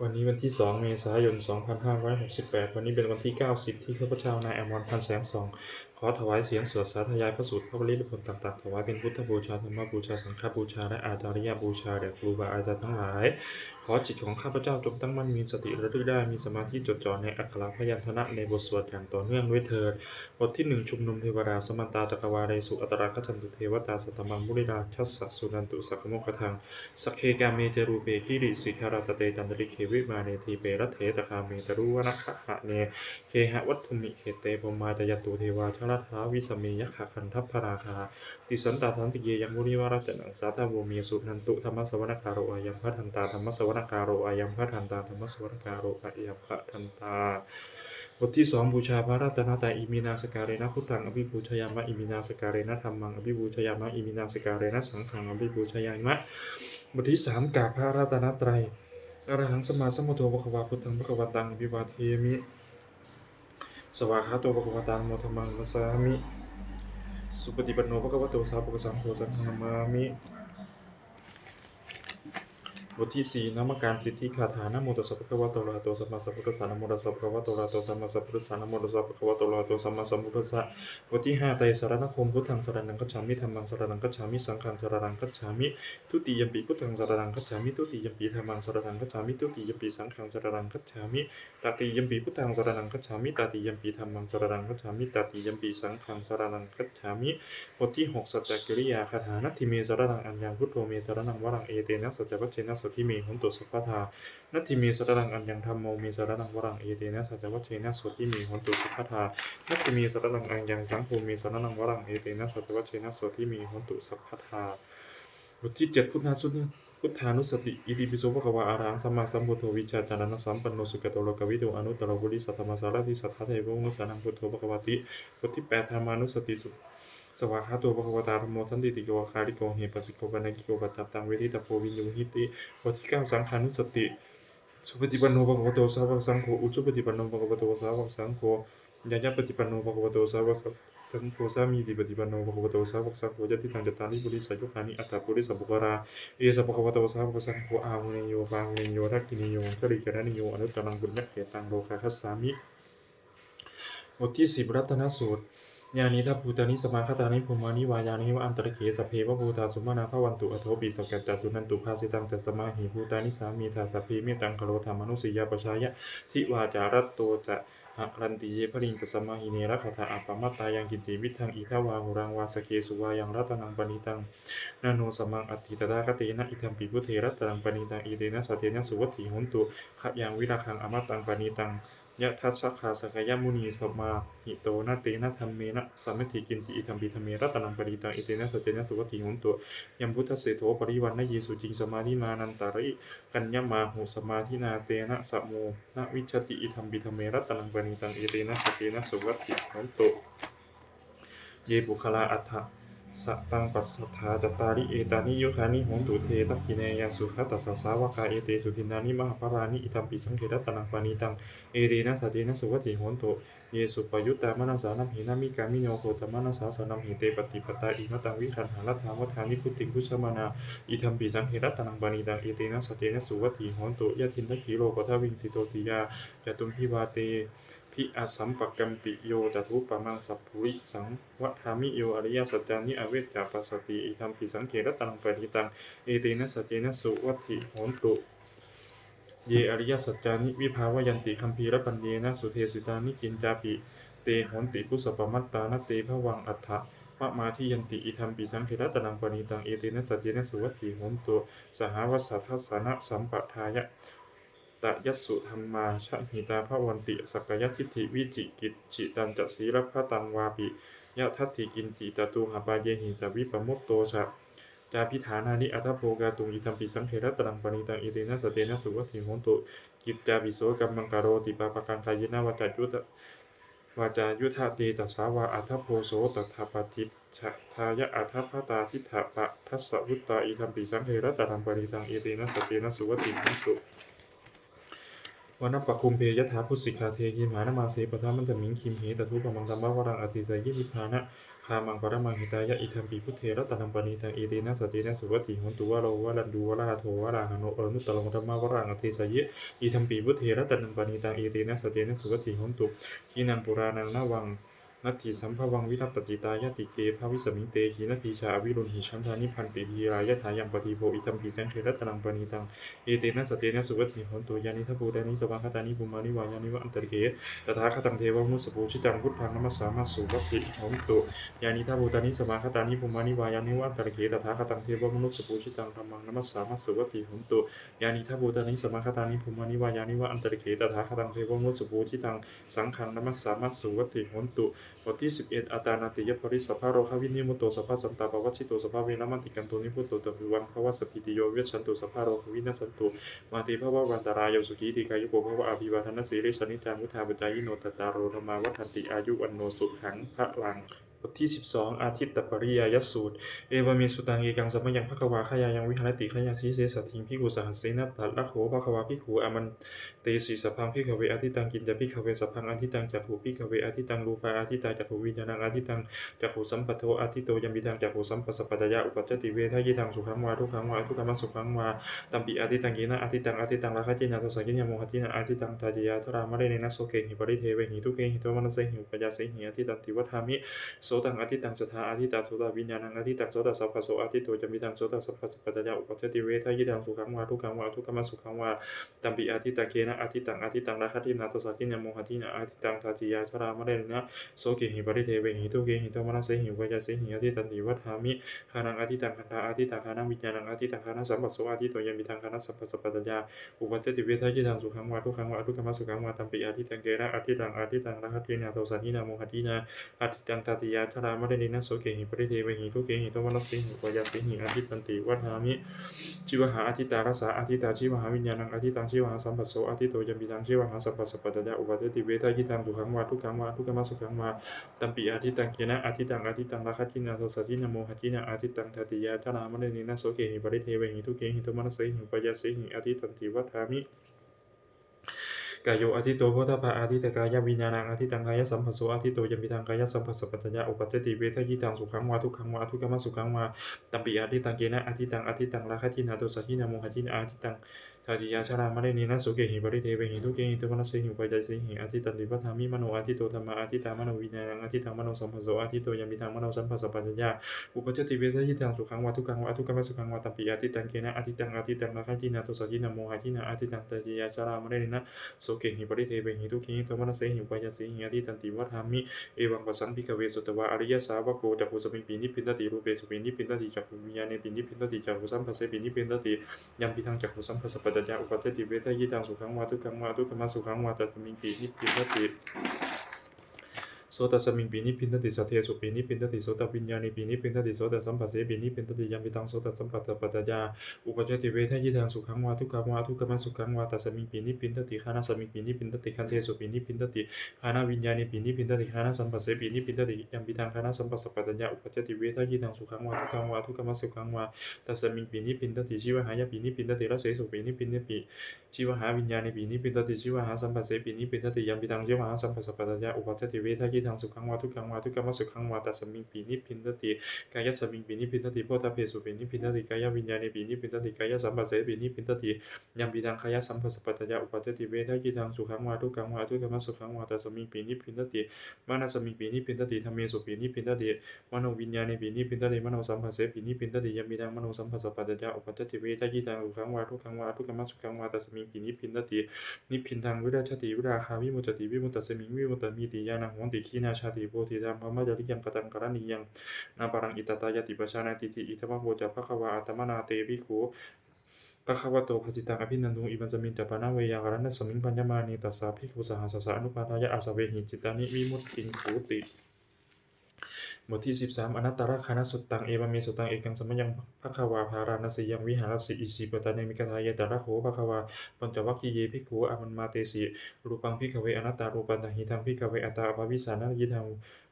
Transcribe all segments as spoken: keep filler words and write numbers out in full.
วันนี้วันที่ สอง เมษายน สองพันห้าร้อยหกสิบแปด วันนี้เป็นวันที่ 90 ที่ข้าพเจ้านายอมรพันธ์แสงส่อง ขอถวายเสียงสวดสาธยายพระสูตรพระปริตรมนต์ต่างๆ ถวายเป็นพุทธบูชา ธรรมบูชา สังฆบูชา และอาจาริยบูชาแด่ครูบาอาจารย์ทั้งหลาย ขอจิตของข้าพเจ้าจงตั้งมั่น มีสติระลึกได้ มีสมาธิจดจ่อในอักขระพยัญชนะในบทสวดอย่างต่อเนื่องด้วยเถิด บทที่ หนึ่ง ชุมนุมเทวดา Samantā cakkavāḷesu atrāgacchantu devatā, saddhammaṃ munirājassa suṇantu saggamokkhadaṃ. Sagge kāme ca rūpe girisikharataṭe cantalikkhe vimāne, dīpe raṭṭhe ca gāme taruvanagahane gehavatthumhi khette, bhummā cāyantu devā jalathalavisame yakkhagandhabbanāgā, tiṭṭhantā santike yaṃ munivaravacanaṃ sādhavo me suṇantu. Dhammassavanakālo ayambhadantā. Dhammassavanakālo ayambhadantā. Dhammassavanakālo ayambhadantā. บทที่ สอง บูชาพระรัตนตรัย Iminā sakkārena buddhaṃ abhipūjayāma. Iminā sakkārena dhammaṃ abhipūjayāma. Iminā sakkārena saṅghaṃ abhipūjayāma. บทที่ สาม กราบพระรัตนตรัย Arahaṃ sammāsambuddho bhagavā, buddhaṃ bhagavantaṃ abhivādemi. Svākkhāto bhagavatā dhammo, dhammaṃ namassāmi. Supaṭipanno bhagavato sāvakasaṅgho, saṅghaṃ namāmi. บทที่ สี่ นมการสิทธิคาถา Namo tassa bhagavato arahato sammāsambuddhassa. Namo tassa bhagavato arahato sammāsambuddhassa. Namo tassa bhagavato arahato sammāsambuddhassa. บทที่ ห้า ไตรสรณคมน์ Buddhaṃ saraṇaṃ gacchāmi. Dhammaṃ saraṇaṃ gacchāmi. Saṅghaṃ saraṇaṃ gacchāmi. Dutiyampi buddhaṃ saraṇaṃ gacchāmi. Dutiyampi dhammaṃ saraṇaṃ gacchāmi. Dutiyampi saṅghaṃ saraṇaṃ gacchāmi. Tatiyampi buddhaṃ saraṇaṃ gacchāmi. Tatiyampi dhammaṃ saraṇaṃ gacchāmi. Tatiyampi saṅghaṃ saraṇaṃ gacchāmi. บทที่ หก สัจจกิริยาคาถา Natthi me saraṇaṃ aññaṃ, buddho me saraṇaṃ varaṃ, etena saccavajjena sotthi me hontu sabbadā. Natthi me saraṇaṃ aññaṃ, dhammo me saraṇaṃ varaṃ, etena saccavajjena sotthi me hontu sabbadā. Natthi me saraṇaṃ aññaṃ, saṅgho me saraṇaṃ varaṃ, etena saccavajjena sotthi me hontu sabbadā. บทที่ เจ็ด พุทธานุสติ Itipi so bhagavā arahaṃ sammāsambuddho vijjācaraṇasampanno sugato lokavidū anuttaro purisadammasārathi satthā devamanussānaṃ buddho bhagavāti. บทที่ แปด ธรรมานุสติ Svākkhāto bhagavatā dhammo sandiṭṭhiko akāliko ehipassiko opanayiko paccattaṃ veditabbo viññūhīti. บทที่ เก้า สังฆานุสติ Supaṭipanno bhagavato sāvakasaṅgho, ujupaṭipanno bhagavato sāvakasaṅgho, ñāyapaṭipanno bhagavato sāvakasaṅgho, sāmīcipaṭipanno bhagavato sāvakasaṅgho, yadidaṃ cattāri purisayugāni aṭṭha purisapuggalā, esa bhagavato sāvakasaṅgho, āhuneyyo pāhuneyyo dakkhiṇeyyo añjalikaraṇīyo anuttaraṃ puññakkhettaṃ lokassāti. บทที่ สิบ รัตนสูตร Yānīdha bhūtāni samāgatāni bhummāni vā yāni va antalikkhe, sabbeva bhūtā sumanā bhavantu athopi sakkacca suṇantu bhāsitaṃ. Tasmā hi bhūtā nisāmetha sabbe mettaṃ karotha mānusiyā pajāya, divā ca ratto ca haranti ye baliṃ tasmā hi ne rakkhatha appamattā. Yaṅkiñci vittaṃ idha vā huraṃ vā saggesu vā yaṃ ratanaṃ paṇītaṃ, na no samaṃ atthi tathāgatena, idampi buddhe ratanaṃ paṇītaṃ, etena saccena suvatthi hotu. Khayaṃ virāgaṃ amataṃ paṇītaṃ, yadajjhagā sakyamunī samāhito, na tena dhammena samatthi kiñci, idampi dhamme ratanaṃ paṇītaṃ, etena saccena suvatthi hotu. Yambuddhaseṭṭho parivaṇṇayī suciṃ samādhimānantarikaññamāhu, samādhinā tena samo na vijjati, idampi dhamme ratanaṃ paṇītaṃ, etena saccena suvatthi hotu. Ye puggalā aṭṭha sataṃ pasatthā, cattāri etāni yugāni honti, te dakkhiṇeyyā sugatassa sāvakā, etesu dinnāni mahapphalāni, idampi saṅghe ratanaṃ paṇītaṃ, etena saccena suvatthi hotu. Ye suppayuttā manasā daḷhena, nikkāmino gotamanassa daḷhena, te pattipattā imataṃ vigayha, laddhā mudhā nibbutiṃ bhuñjamānā, idampi saṅghe ratanaṃ paṇītaṃ, etena saccena suvatthi hotu. Yathindakhīlo paṭhaviṃ sito siyā, catubbhi vātebhi asampakampiyo, tathūpamaṃ sappurisaṃ vadāmi, yo ariyasaccāni avecca passati, idampi saṅghe ratanaṃ paṇītaṃ, etena saccena suvatthi hotu. Ye ariyasaccāni vibhāvayanti, gambhīrapaññena sudesitāni, kiñcāpi te honti bhusappamattā, na te bhavaṃ atthapamādiyanti, idampi saṅghe ratanaṃ paṇītaṃ, etena saccena suvatthi hotu. Sahāvassa dassanasampadāya, tayassu dhammā jahitā bhavanti, sakkāyadiṭṭhi vicikicchitañca, sīlabbataṃ vāpi yadatthi kiñci, catūhapāyehi ca vippamutto ca, cābhiṭhānāni athabhokātuṃ, idampi saṅghe ratanaṃ paṇītaṃ, etena saccena suvatthi hotu. Kiñcāpi so kammaṃ karoti pāpakaṃ, kāyena vācāyuda vācāyuda cetasā vā, athabhoso tattha paṭicchadāya, atha bhātā diṭṭhapadassa vuttā, idampi saṅghe ratanaṃ paṇītaṃ, etena saccena suvatthi hotu. Vanappagumbe yathā phussitagge, gimhānamāse paṭhamasmiṃ gimhe, tathūpamaṃ dhammavaraṃ atiseyyamhi, pana khāmaṃ paramaṃ hitāya. Idampi buddhe ratanaṃ paṇītaṃ, etena saccena suvatthi hotu. Varo varaṃ varado varāhano, anuttaro dhammavaraṃ adesayi. Idampi buddhe ratanaṃ paṇītaṃ, etena saccena suvatthi hotu. Khīṇaṃ purāṇaṃ navaṃ natthi sambhavaṃ, virattacittāyatike bhavasmiṃ te. Hīnabījā avirūḷhichandā, nibbindati dhīrā yathāyaṃ padīpo. Idampi saṅghe ratanaṃ paṇītaṃ, etena saccena suvatthi hotu. Yānīdha bhūtāni samāgatāni, bhummāni vā yāni va antalikkhe, tathāgataṃ devamanussapūjitaṃ, buddhaṃ namassāma suvatthi hotu. Yānīdha bhūtāni samāgatāni, bhummāni vā yāni va antalikkhe, tathāgataṃ devamanussapūjitaṃ, dhammaṃ namassāma suvatthi hotu. Yānīdha bhūtāni samāgatāni, bhummāni vā yāni va antalikkhe, tathāgataṃ devamanussapūjitaṃ, saṅghaṃ namassāma suvatthi hotu. บทที่สิบเอ็ด Ātānāṭiyaparittaṃ. Sabbarogavinimutto, sabbasantāpavajjito, sabbaveramatikkanto, nibbuto ca tuvaṃ bhava. Sabbītiyo vivajjantu, sabbarogo vinassatu, mā te bhavatvantarāyo, sukhī dīghāyuko bhava. Abhivādanasīlissa niccaṃ vuḍḍhāpacāyino, cattāro dhammā vaḍḍhanti, āyu vaṇṇo sukhaṃ balaṃ. บทที่สิบสอง Ādittapariyāya sutta. Evamme sutaṃ. Ekaṃ samayaṃ bhagavā gayāyaṃ viharati gayāsīse saddhiṃ bhikkhusahassena. Tatra kho bhagavā bhikkhū āmantesi. Sabbaṃ bhikkhave ādittaṃ. Kiñca bhikkhave sabbaṃ ādittaṃ? Cakkhuṃ bhikkhave ādittaṃ, rūpā ādittā, cakkhuviññāṇaṃ ādittaṃ, cakkhusamphasso āditto, yampidaṃ cakkhusamphassapajjāyā uppajjati vedayitaṃ, sukhaṃ vā dukkhaṃ vā adukkhamasukhaṃ vā, tampi ādittaṃ. Kena ādittaṃ? Ādittaṃ rāgagginā dosagginā mohagginā, ādittaṃ jātiyā jarāmaraṇena sokehi paridevehi dukkhehi domanassehi upāyāsehi ādittanti vadāmi. Sotaṃ ādittaṃ, saddā ādittā, sotaviññāṇaṃ ādittaṃ, sotasamphasso āditto, yampidaṃ sotasamphassapaccayā uppajjati vedayitaṃ, sukhaṃ vā dukkhaṃ vā adukkhamasukhaṃ vā, tampi ādittaṃ. Kena ādittaṃ? Ādittaṃ rāgagginā dosagginā mohagginā, ādittaṃ jātiyā jarāmaraṇena sokehi paridevehi dukkhehi domanassehi upāyāsehi ādittanti vadāmi. Ghānaṃ ādittaṃ, gandhā ādittā, ghānaviññāṇaṃ ādittaṃ, ghānasamphasso āditto, yampidaṃ ghānasamphassapaccayā uppajjati vedayitaṃ, sukhaṃ vā dukkhaṃ vā adukkhamasukhaṃ vā, tampi ādittaṃ. Kena ādittaṃ? Ādittaṃ rāgagginā dosagginā mohagginā, ādittaṃ jātiyā jarāmaraṇena sokehi paridevehi dukkhehi domanassehi upāyāsehi ādittanti vadāmi. Jivhā ādittā, rasā ādittā, jivhāviññāṇaṃ ādittaṃ, jivhāsamphasso āditto, yampidaṃ jivhāsamphassapaccayā uppajjati vedayitaṃ, sukhaṃ vā dukkhaṃ vā adukkhamasukhaṃ vā, tampi ādittaṃ. Kena ādittaṃ? Ādittaṃ rāgagginā dosagginā mohagginā, ādittaṃ jātiyā jarāmaraṇena sokehi paridevehi dukkhehi domanassehi upāyāsehi ādittanti vadāmi. Kāyo āditto, phoṭṭhabbā ādittā, kāyaviññāṇaṃ ādittaṃ, kāyasamphasso āditto, yampidaṃ kāyasamphassapaccayā uppajjati vedayitaṃ, sukhaṃ vā dukkhaṃ vā adukkhamasukhaṃ vā, tampi ādittaṃ. Kena ādittaṃ? Ādittaṃ rāgagginā dosagginā mohagginā, ādittaṃ jātiyā jarāmaraṇena sokehi paridevehi dukkhehi domanassehi upāyāsehi ādittanti vadāmi. Mano āditto, dhammā ādittā, manoviññāṇaṃ ādittaṃ, manosamphasso āditto, yampidaṃ manosamphassapaccayā uppajjati vedayitaṃ, sukhaṃ vā dukkhaṃ vā adukkhamasukhaṃ vā, tampi ādittaṃ. Kena ādittaṃ? Ādittaṃ rāgagginā dosagginā mohagginā, ādittaṃ jātiyā jarāmaraṇena sokehi paridevehi dukkhehi domanassehi upāyāsehi ādittanti vadāmi. Evaṃ passaṃ bhikkhave sutavā ariyasāvako cakkhusmiṃpi nibbindati, rūpesupi nibbindati, cakkhuviññāṇepi nibbindati, cakkhusamphassepi nibbindati, yampidaṃ cakkhusamphassapaccayā uppajjati vedayitaṃ, sukhaṃ vā dukkhaṃ vā adukkhamasukhaṃ vā, tasmiṃpi nibbindati. Sotasmiṃpi nibbindati, saddesupi nibbindati, sotaviññāṇepi nibbindati, sotasamphassepi nibbindati, yampidaṃ sotasamphassapaccayā uppajjati vedayitaṃ, sukhaṃ vā dukkhaṃ vā adukkhamasukhaṃ vā, tasmiṃpi nibbindati. Ghānasmiṃpi nibbindati, gandhesupi nibbindati, ghānaviññāṇepi nibbindati, ghānasamphassepi nibbindati, yampidaṃ ghānasamphassapaccayā uppajjati vedayitaṃ, sukhaṃ vā dukkhaṃ vā adukkhamasukhaṃ vā, tasmiṃpi nibbindati. Jivhāyapi nibbindati, rasesupi nibbindati, jivhāviññāṇepi nibbindati, jivhāsamphassepi nibbindati, yampidaṃ jivhāsamphassapaccayā uppajjati vedayitaṃ, sukhaṃ vā dukkhaṃ vā adukkhamasukhaṃ vā, tasmiṃpi nibbindati. Kāyasmiṃpi nibbindati, phoṭṭhabbesupi nibbindati, kāyaviññāṇepi nibbindati, kāyasamphassepi nibbindati, yampidaṃ kāyasamphassapaccayā uppajjati vedayitaṃ, sukhaṃ vā dukkhaṃ vā adukkhamasukhaṃ vā, tasmiṃpi nibbindati. Manasmiṃpi nibbindati, dhammesupi nibbindati, manoviññāṇepi nibbindati, manosamphassepi nibbindati, yampidaṃ manosamphassapaccayā uppajjati vedayitaṃ, sukhaṃ vā dukkhaṃ vā adukkhamasukhaṃ vā, tasmiṃpi nibbindati. Nibbindaṃ virajjati, virāgā vimuccati, vimuttasmiṃ vimuttamiti ñāṇaṃ hoti. Khīṇā jāti, vusitaṃ brahmacariyaṃ, kataṃ karaṇīyaṃ, nāparaṃ itthattāyāti pajānātīti. Idamavoca bhagavā. Attamanā te bhikkhū bhagavato bhāsitaṃ abhinanduṃ. Imasmiñca pana veyyākaraṇasmiṃ bhaññamāne tassa bhikkhusahassassa anupādāya āsavehi cittāni vimuttiṃsūti. บทที่สิบสาม Anattalakkhaṇasuttaṃ. Evamme sutaṃ. Ekaṃ samayaṃ bhagavā bārāṇasiyaṃ viharati isipatane migadāye. Tatra kho bhagavā pañcavaggiye bhikkhū āmantesi. Rūpaṃ bhikkhave anattā, rūpañca hidaṃ bhikkhave attā abhavissa, na hidaṃ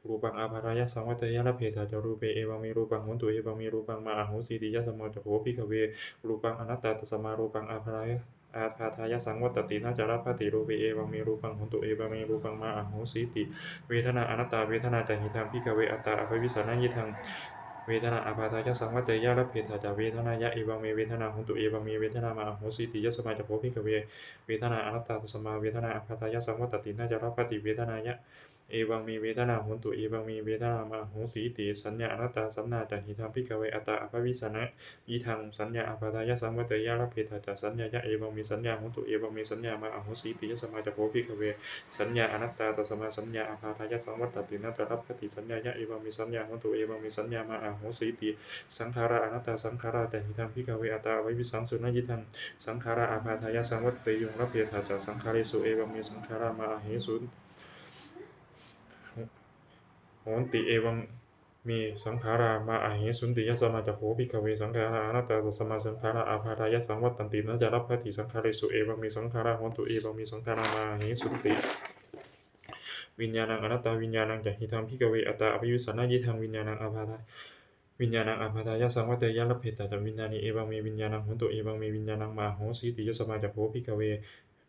rūpaṃ ābādhāya saṃvatteyya, labbhetha ca rūpe evaṃ me rūpaṃ hotu, evaṃ me rūpaṃ mā ahosīti. Yasmā ca kho bhikkhave rūpaṃ anattā, tasmā rūpaṃ ābādhāya ābādhāya saṃvattati, na ca labbhati rūpe evaṃ me rūpaṃ hotu, evaṃ me rūpaṃ mā ahosīti. Vedanā anattā. Vedanā ca hidaṃ, bhikkhave, attā abhavissa, na idaṃ vedanā ābādhāya saṃvatteyya, labbhetha ca vedanāya, evaṃ me vedanā hotu, evaṃ me vedanā mā ahosīti. Yasmā ca kho, bhikkhave, vedanā anattā, tasmā vedanā ābādhāya saṃvattati, na ca labbhati vedanāya, evaṃ me vedanā hotu, evaṃ me vedanā mā ahosīti. Saññā anattā. Saññā ca hidaṃ, bhikkhave, attā abhavissa, na idaṃ saññā ābādhāya saṃvatteyya, labbhetha ca saññāya, evaṃ me saññā hotu, evaṃ me saññā mā ahosīti. Yasmā ca kho, bhikkhave, saññā anattā, tasmā saññā ābādhāya saṃvattati, na ca labbhati saññāya, evaṃ me saññā hotu, evaṃ me saññā mā ahosīti. Saṅkhārā anattā. Saṅkhārā ca hidaṃ, bhikkhave, attā abhavissaṃsu, na idaṃ saṅkhārā ābādhāya saṃvatteyyuṃ, labbhetha ca saṅkhāresu, evaṃ me saṅkhārā mā ahesu honti, evaṃ me saṅkhārā mā ahesunti. Yasmā ca kho, bhikkhave, saṅkhārā anattā, tasmā saṅkhārā ābādhāya saṃvattanti, na ca labbhati saṅkhāresu, evaṃ me saṅkhārā hontu, evaṃ me saṅkhārā mā ahesunti. Viññāṇaṃ anattā. Viññāṇañca hidaṃ, bhikkhave, attā abhavissa, na idaṃ viññāṇaṃ ābādhā viññāṇaṃ ābādhāya saṃvatteyya, labbhetha ca viññāṇe, evaṃ me viññāṇaṃ hotu, evaṃ me viññāṇaṃ mā ahosīti. Yasmā ca kho, bhikkhave,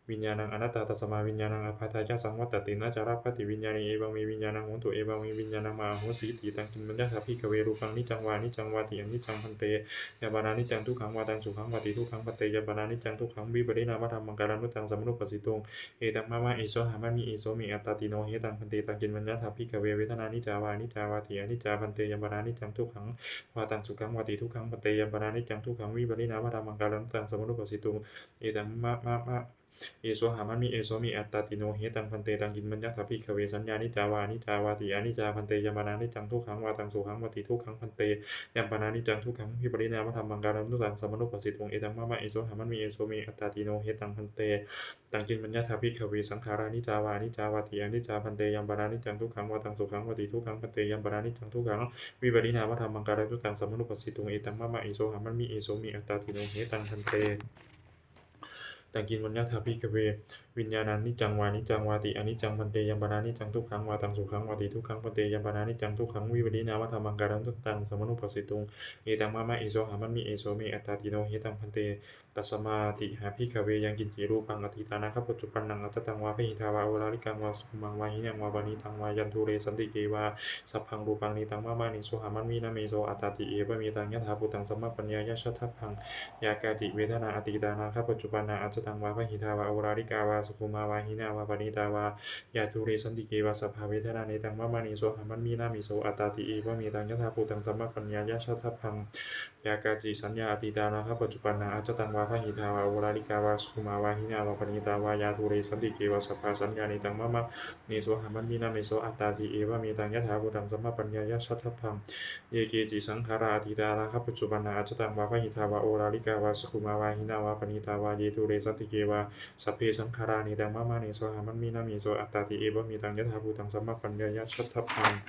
viññāṇaṃ anattā, tasmā viññāṇaṃ ābādhāya saṃvattati, na ca labbhati viññāṇe, evaṃ me viññāṇaṃ hotu, evaṃ me viññāṇaṃ mā ahosīti. Taṃ kiṃ maññatha, bhikkhave, rūpaṃ niccaṃ vā aniccaṃ vāti. Aniccaṃ, bhante. Yāpanāniccaṃ. Dukkhaṃ vā taṃ sukhaṃ vāti. Dukkhaṃ, bhante. Yāpanāniccaṃ. Dukkhaṃ vipariṇāmadhammaṃ, kallaṃ nu taṃ samanupassituṃ. Etaṃ mama, esohamasmi, eso me attāti. No hetaṃ, bhante. Taṃ kiṃ maññatha, bhikkhave, vedanā niccā vā aniccā vāti. Aniccā, bhante. Yāpanāniccaṃ. Dukkhaṃ vā taṃ sukhaṃ vāti. Dukkhaṃ, bhante. Yāpanāniccaṃ. Dukkhaṃ vipariṇāmadhammaṃ, kallaṃ nu taṃ samanupassituṃ. Etaṃ mama, esohamasmi, eso me attāti. No hetaṃ, bhante. Taṃ kiṃ maññatha, bhikkhave, saññā niccā vā aniccā vāti. Aniccā, bhante. Yāpanāniccaṃ. Dukkhaṃ vā taṃ sukhaṃ vāti. Dukkhaṃ, bhante. Yāpanāniccaṃ. Dukkhaṃ vipariṇāmadhammaṃ, kallaṃ nu taṃ samanupassituṃ. Etaṃ mama, esohamasmi, eso me attāti. No hetaṃ, bhante. Taṃ kiṃ maññatha, bhikkhave, saṅkhārā niccā vā aniccā vāti. Aniccā, bhante. Yāpanāniccaṃ. Dukkhaṃ vā taṃ sukhaṃ vāti. Dukkhaṃ, bhante. Yāpanāniccaṃ. Dukkhaṃ vipariṇāmadhammaṃ, kallaṃ nu taṃ samanupassituṃ. Etaṃ mama, esohamasmi, eso me attāti. No hetaṃ, bhante. Taṃ kiṃ maññatha, bhikkhave, viññāṇaniccaṃ vā aniccaṃ vāti. Aniccaṃ, bhante. Yāpanāniccaṃ. Dukkhaṃ vā taṃ sukhaṃ vāti. Dukkhaṃ, bhante. Yāpanāniccaṃ. Dukkhaṃ vipariṇāmadhammaṃ, kallaṃ nu taṃ samanupassituṃ. Etaṃ mama, esohamasmi, eso me attāti. No hetaṃ, bhante. Tasmātiha, bhikkhave, yaṅkiñci rūpaṃ atītānāgatapaccuppannaṃ ajjhattaṃ vā bahiddhā vā oḷārikaṃ vā sukhumaṃ vā hīnaṃ vā paṇītaṃ vā yandūre santike vā, sabbaṃ rūpaṃ netaṃ mama, nesohamasmi, na meso attāti. Evametaṃ yathābhūtaṃ sammappaññāya daṭṭhabbaṃ. Yā kāci vedanā atītānāgatapaccuppannā ajjhattaṃ vā bahiddhā vā oḷārikā vā sukhumā vā hīnā vā paṇītā vā yandūre santike vā, sabbā vedanā netaṃ mama, nesohamasmi, na meso attāti. Evametaṃ yathābhūtaṃ sammappaññāya daṭṭhabbaṃ. Yā kāci saññā atītānāgatapaccuppannaṃ ajjhattaṃ vā bahiddhā vā oḷārikā vā sukhumā vā hīnā vā paṇītā vā yandūre santike vā, sabbā saññā netaṃ mama, nesohamasmi, na meso attāti. Evametaṃ yathābhūtaṃ sammappaññāya daṭṭhabbaṃ. Ye keci saṅkhārā atītānāgatapaccuppannā ajjhattaṃ vā bahiddhā vā oḷārikā vā sukhumā vā hīnā vā paṇītā vā yandūre santike vā, sabbe saṅkhārā netaṃ mama, nesohamasmi, na meso attāti. Evametaṃ yathābhūtaṃ sammappaññāya daṭṭhabbaṃ.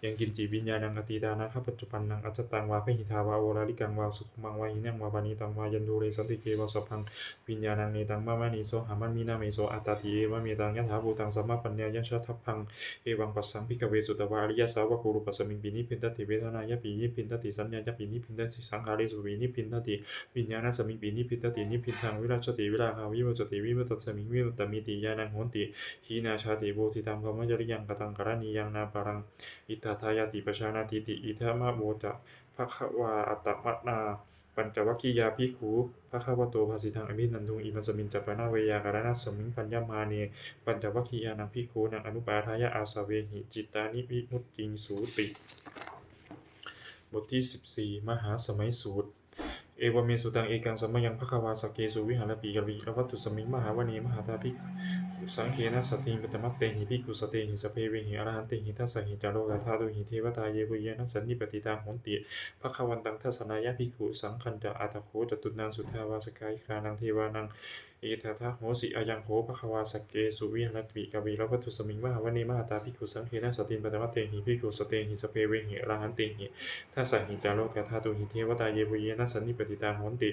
Yaṅkiñci viññāṇaṃ atītānāgatapaccuppannaṃ ajjhattaṃ vā bahiddhā vā oḷārikaṃ vā sukhumaṃ vā hīnaṃ vā paṇītaṃ vā yandūre santike vā, sabbaṃ viññāṇaṃ netaṃ mama, nesohamasmi, na meso attāti. Evametaṃ yathābhūtaṃ sammappaññāya daṭṭhabbaṃ. Evaṃ passaṃ, bhikkhave, sutvā ariyasāvako rūpasmiṃpi nibbindati, vedanāyapi nibbindati, saññāyapi nibbindati, saṅkhāresupi nibbindati, viññāṇasmiṃpi nibbindati, nibbindaṃ virajjati, virāgā vimuccati, vimuttasmiṃ vimuttamiti ñāṇaṃ hoti. Hīnā jāti, vusitaṃ brahmacariyaṃ, kataṃ karaṇīyaṃ, nāparaṃ itthattāyāti pajānātīti. Idamavoca bhagavā. Attamanā pañcavaggiyā bhikkhū bhagavato bhāsitaṃ abhinanduṃ. Imasmiñca pana veyyākaraṇasmiṃ bhaññamāne pañcavaggiyānaṃ bhikkhūnaṃ anupādāya āsavehi cittāni vimucciṃsūti. บทที่สิบสี่ มหาสมัยสูตร Evamme sutaṃ. Ekaṃ samayaṃ bhagavā sakkesu viharati kapilavatthusmiṃ mahāvane mahatā bhikkhusaṅghena saddhiṃ pañcamattehi bhikkhusatehi sabbeheva arahantehi. Dasahi ca lokadhātūhi devatā yebhuyyena sannipatitā honti bhagavantaṃ dassanāya bhikkhusaṅghañca. Atha kho catunnaṃ suddhāvāsakāyikānaṃ devānaṃ Etadahosi: ayaṃ kho bhagavā sakkesu viharati kapilavatthusmiṃ mahāvane mahatā bhikkhusaṅghena saddhiṃ pañcamattehi bhikkhusatehi sabbeheva arahantehi. Dasahi ca lokadhātūhi devatā yebhuyyena sannipatitā honti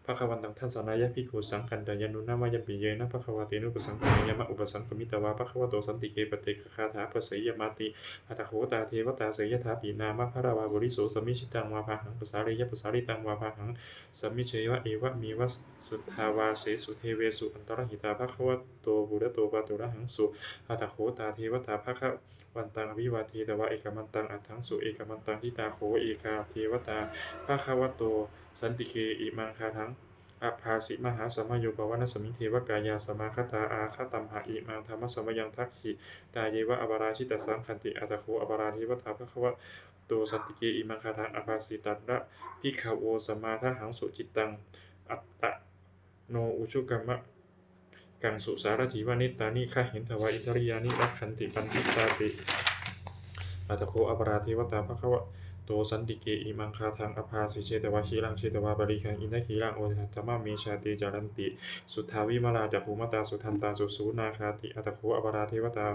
bhagavantaṃ dassanāya bhikkhusaṅghañca. Yannūna mayampi yena bhagavā tenupasaṅkameyyāma, upasaṅkamitvā bhagavato santike paccekagāthā bhāseyyāmāti. Atha kho tā devatā seyyathāpi nāma balavā puriso sammiñjitaṃ vā bāhaṃ pasāreyya, pasāritaṃ vā bāhaṃ sammiñjeyya, evameva suddhāvāsesu devesu antarahitā bhagavato purato pāturahaṃsu. Atha kho tā devatā bhagavantaṃ abhivādetvā ekamantaṃ aṭṭhaṃsu. Ekamantaṃ ṭhitā kho ekā devatā bhagavato santike imaṃ gāthaṃ abhāsi: Mahāsamayo pavanasmiṃ, devakāyā samāgatā; āgatamha imaṃ dhammasamayaṃ, dakkhitāyeva aparājitasaṅghanti. Atha kho aparā devatā bhagavato santike imaṃ gāthaṃ abhāsi: Tatra bhikkhavo samādahaṃsu, cittaṃ attano ujukamakaṃsu; sārathīva nettāni gahetvā, indriyāni rakkhanti paṇḍitāti. Atha kho aparā devatā bhagavato santike imaṃ gāthaṃ abhāsi: Chetvā khīlaṃ chetvā palīghaṃ, indakhīlaṃ ūhacca manejā; te caranti suddhā vimalā, cakkhumatā sudantā susunāgāti. Atha kho aparā devatā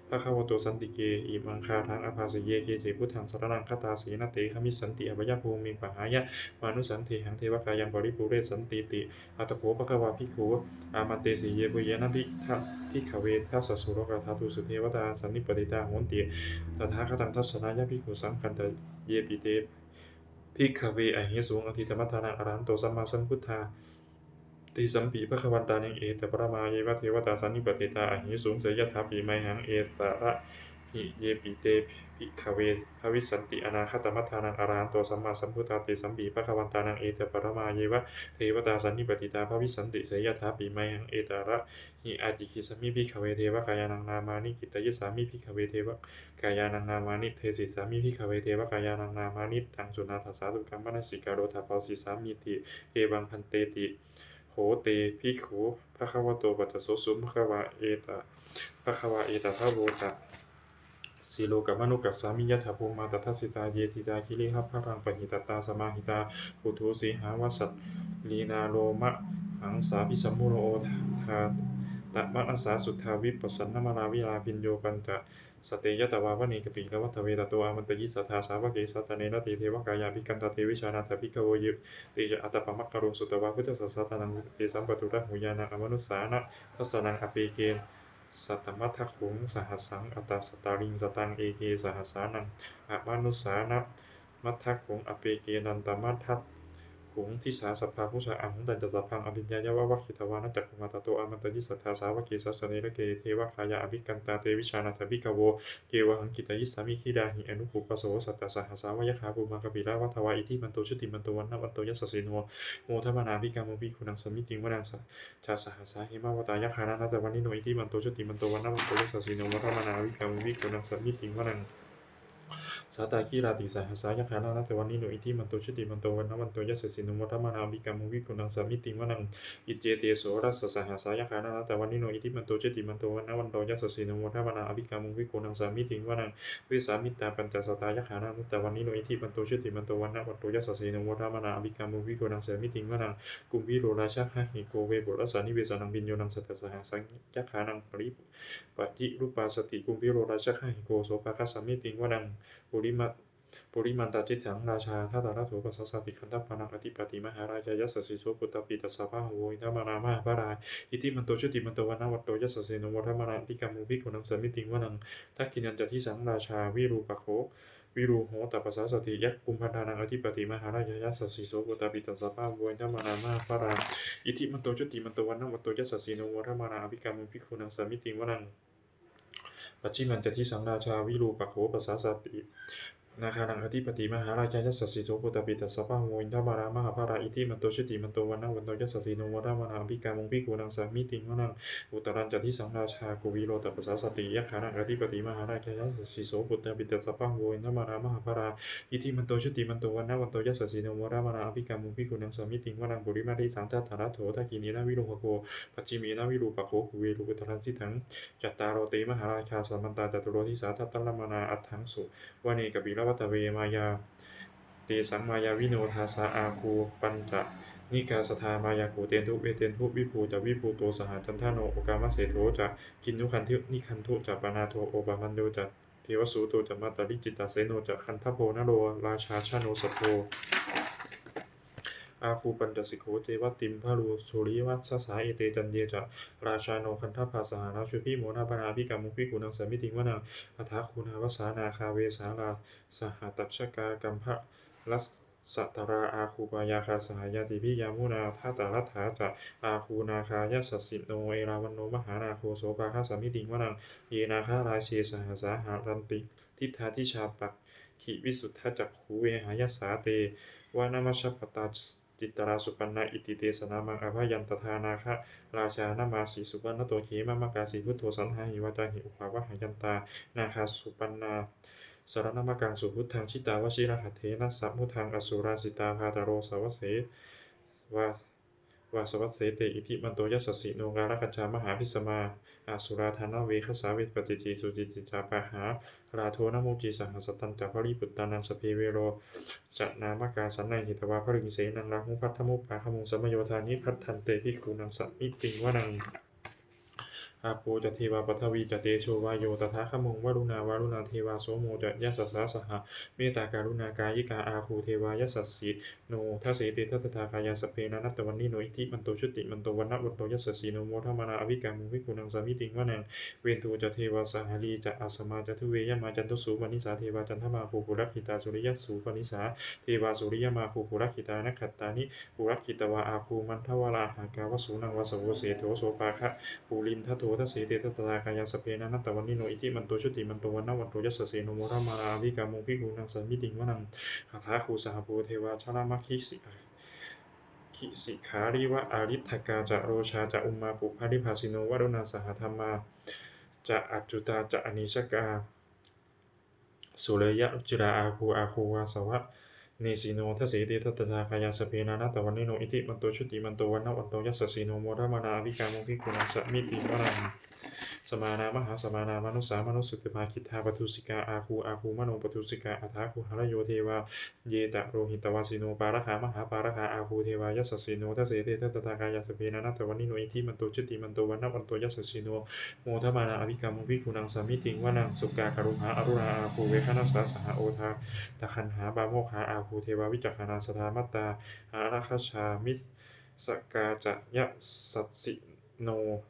bhagavato santike imaṃ gāthaṃ abhāsi: Ye keci buddhaṃ saraṇaṃ gatāse, na te gamissanti apāyabhūmiṃ; pahāya mānusaṃ dehaṃ, devakāyaṃ paripūressantīti. Atha kho bhagavā bhikkhū āmantesi: Yebhuyyena bhikkhave dasasu lokadhātūsu devatā sannipatitā honti tathāgataṃ dassanāya bhikkhusaṅghañca. Yepi te bhikkhave ahesuṃ atītamaddhānaṃ arahanto sammāsambuddhā, tesampi bhagavantānaṃ etaparamāyeva devatā sannipatitā ahesuṃ, seyyathāpi mayhaṃ etarahi. Yepi te bhikkhave bhavissanti anāgatamaddhānaṃ arahanto sammāsambuddhā, tesampi bhagavantānaṃ etaparamāyeva devatā sannipatitā bhavissanti, seyyathāpi mayhaṃ etarahi. Ācikkhissāmi bhikkhave devakāyānaṃ nāmāni, kittayissāmi bhikkhave devakāyānaṃ nāmāni, desissāmi bhikkhave devakāyānaṃ nāmāni. Taṃ suṇātha sādhukaṃ manasikarotha bhāsissāmīti. Evaṃ bhanteti kho te bhikkhū bhagavato paccassosuṃ. Bhagavā eta bhagavā etadavoca: Silokamanukassāmi, yattha bhummā tadassitā; ye sitā girigabbharaṃ, pahitattā samāhitā. Puthū sīhāva sallīnā, lomahaṃsābhisambhuno; odātamanasā suddhā, vippasannamanāvilā. Bhiyyo pañcasate ñatvā, vane kāpilavatthave; tato āmantayi satthā, sāvake sāsane rate. Devakāyā abhikkantā, te vijānātha bhikkhavo. Te ca ātappamakaruṃ, sutvā buddhassa sāsanaṃ; vītā tesampāturahu, ñāṇaṃ amanussāna dassanaṃ. Appeke satamaddakkhuṃ, sahassaṃ atha sattariṃ; sataṃ eke sahassānaṃ, amanussānamaddakkhū; appekenantamaddakkhuṃ, disā sabbā phuṭā ahu. Tañca sabbaṃ abhiññāya, vavakkhitvāna cakkhumā; tato āmantayi satthā, sāvake sāsane rate. Devakāyā abhikkantā, te vijānātha bhikkhavo; ye vohaṃ kittayissāmi, girāhi anupubbaso. Sattasahassā va yakkhā, bhummā kāpilavatthavā; iddhimanto jutimanto, vaṇṇavanto yasassino; modamānā abhikkāmuṃ, bhikkhūnaṃ samitiṃ vanaṃ. Chasahassā hemavatā, yakkhā nānattavaṇṇino; iddhimanto jutimanto, vaṇṇavanto yasassino; modamānā abhikkāmuṃ, bhikkhūnaṃ samitiṃ vanaṃ. Sātāgirā tisahassā, yakkhā nānattavaṇṇino; iddhimanto jutimanto, vaṇṇavanto yasassino; modamānā abhikkāmuṃ, bhikkhūnaṃ samitiṃ vanaṃ. Iccete soḷasasahassā, yakkhā nānattavaṇṇino; iddhimanto jutimanto, vaṇṇavanto yasassino; modamānā abhikkāmuṃ, bhikkhūnaṃ samitiṃ vanaṃ. Vessāmittā pañcasatā, yakkhā nānattavaṇṇino; iddhimanto jutimanto, vaṇṇavanto yasassino; modamānā abhikkāmuṃ, bhikkhūnaṃ samitiṃ vanaṃ. Kumbhīro rājagahiko, vepullassa nivesanaṃ; bhiyyo naṃ satasahassaṃ, yakkhānaṃ payirupāsati; kumbhīro rājagahiko, sopāga samitiṃ vanaṃ. Purimañca disaṃ rājā, dhataraṭṭho pasāsati; gandhabbānaṃ ādhipati, mahārājā yasassi so. Puttāpi tassa bahavo, indanāmā mahabbalā; iddhimanto jutimanto, vaṇṇavanto yasassino; modamānā abhikkāmuṃ, bhikkhūnaṃ samitiṃ vanaṃ. Dakkhiṇañca disaṃ rājā, virūpakkho virūḷho tappasāsati; kumbhaṇḍānaṃ ādhipati, mahārājā yasassi so. Puttāpi tassa bahavo, indanāmā mahabbalā; iddhimanto jutimanto, vaṇṇavanto yasassino; modamānā abhikkāmuṃ, bhikkhūnaṃ samitiṃ vanaṃ. Pacchimañca disaṃ rājā, virūpakkho pasāsati; nāgānaṃ ādhipati, mahārājā yasassi so. Puttāpi tassa bahavo, indanāmā mahabbalā; iddhimanto jutimanto, vaṇṇavanto yasassino; modamānā abhikkāmuṃ, bhikkhūnaṃ samitiṃ vanaṃ. Uttarañca disaṃ rājā, kuvero tappasāsati; yakkhānaṃ ādhipati, mahārājā yasassi so. Puttāpi tassa bahavo, indanāmā mahabbalā; iddhimanto jutimanto, vaṇṇavanto yasassino; modamānā abhikkāmuṃ, bhikkhūnaṃ samitiṃ vanaṃ. Purimaṃ disaṃ dhataraṭṭho, dakkhiṇena virūḷhako; pacchimena virūpakkho, kuvero uttaraṃ disaṃ. Cattāro te mahārājā, samantā caturo disā; daddallamānā aṭṭhaṃsu, vane kāpilavatthave. Māyā tesaṃ māyāvino dāsā āgū pañcanikā saṭhā. Māyā kuṭeṇḍu veṭeṇḍu viṭū ca viṭuṭo saha, candano okāmaseṭṭho ca kinnughaṇḍu nighaṇḍu ca, panādo opamañño ca devasūto ca mātali, cittaseno ca gandhabbo naḷo rājā janosabho, āgū pañcasikho ceva timbarū suriyavaccasā. Ete caññe ca rājāno gandhabbā saha rājubhi, modamānā abhikkāmuṃ bhikkhūnaṃ samitiṃ vanaṃ. Athāgū nābhasā nāgā vesālā sahatacchakā, kambalassatarā āgū pāyāgā saha ñātibhi. Yāmunā dhataraṭṭhā ca āgū nāgā yasassino, erāvaṇo mahānāgo sopāga samitiṃ vanaṃ. Ye nāgarāje sahasā haranti diṭṭhā dijā pakkhi visuddhacakkhū, vehāyasā te vanamajjhapattā citrā supaṇṇā iti tesa nāmaṃ. Abhayantadā nāgarājānamāsi, supaṇṇato khemamakāsi buddho, saṇhāhi vācāhi upavhayantā nāgā supaṇṇā saraṇamakaṃsu buddhaṃ. Jitā vajirahatthena samuddaṃ asurā sitā, bhātaro vāsavassete iddhimanto yasassino, kālakañjā mahābhismā asurā dānaveghasā. Vepacitti sucitti ca pahārādo namucī saha, satañca baliputtānaṃ sabbe verocanāmakā, sannayhitvā baliṃ senaṃ rāhubhaddamupāgamuṃ, samayodāni bhaddante bhikkhūnaṃ samitiṃ vanaṃ. Āpo ca devā paṭhavī ca tejo vāyo tadāgamuṃ, varuṇā vāruṇā devā somo ca yasasā saha, mettākaruṇākāyikā āgū devā yasassino. Dasete dasadhā kāyā sabbe nānattavaṇṇino, iddhimanto jutimanto vaṇṇavanto yasassino, modamānā abhikkāmuṃ bhikkhūnaṃ samitiṃ vanaṃ. Veṇḍū ca devā sahalī ca asamā ca duve yamā, candassūpanisā devā candamāgū purakkhitā, suriyassūpanisā devā suriyamāgū purakkhitā. Nakkhattāni purakkhitvā āgū mandavalāhakā, vasūnaṃ vāsavo seṭṭho sopāga purindado. Dasete dasadhā kāyā sabbe nānattavaṇṇino, iddhimanto jutimanto vaṇṇavanto yasassino, modamānā abhikkāmuṃ bhikkhūnaṃ samitiṃ vanaṃ. Athāgū sahabhū devā jalamaggisikhāriva ariṭṭhakā ca, rojā ca ummāpupphanibhāsino, varuṇā sahadhammā ca accutā ca anejakā, sūleyyarucirā āgū āgū vāsavanesino. Dasete dasadhā kāyā sabbe nānattavaṇṇino, iddhimanto jutimanto vaṇṇavanto yasassino, modamānā abhikkāmuṃ bhikkhūnaṃ samitiṃ vanaṃ. Samānā mahāsamānā mānusā mānusuttamā, khiḍḍāpadūsikā āgū āgū manopadūsikā. Athāgū harayo devā ye ca lohitavāsino, pāragā mahāpāragā āgū devā yasassino. Dasete dasadhā kāyā sabbe nānattavaṇṇino, iddhimanto jutimanto vaṇṇavanto yasassino, modamānā abhikkāmuṃ bhikkhūnaṃ samitiṃ vanaṃ. Sukkā karumhā aruṇā āgū veghanasā saha, odātagayhā pāmokkhā āgū devā vicakkhaṇā. Sadāmattā hāragajā missakā ca yasassino,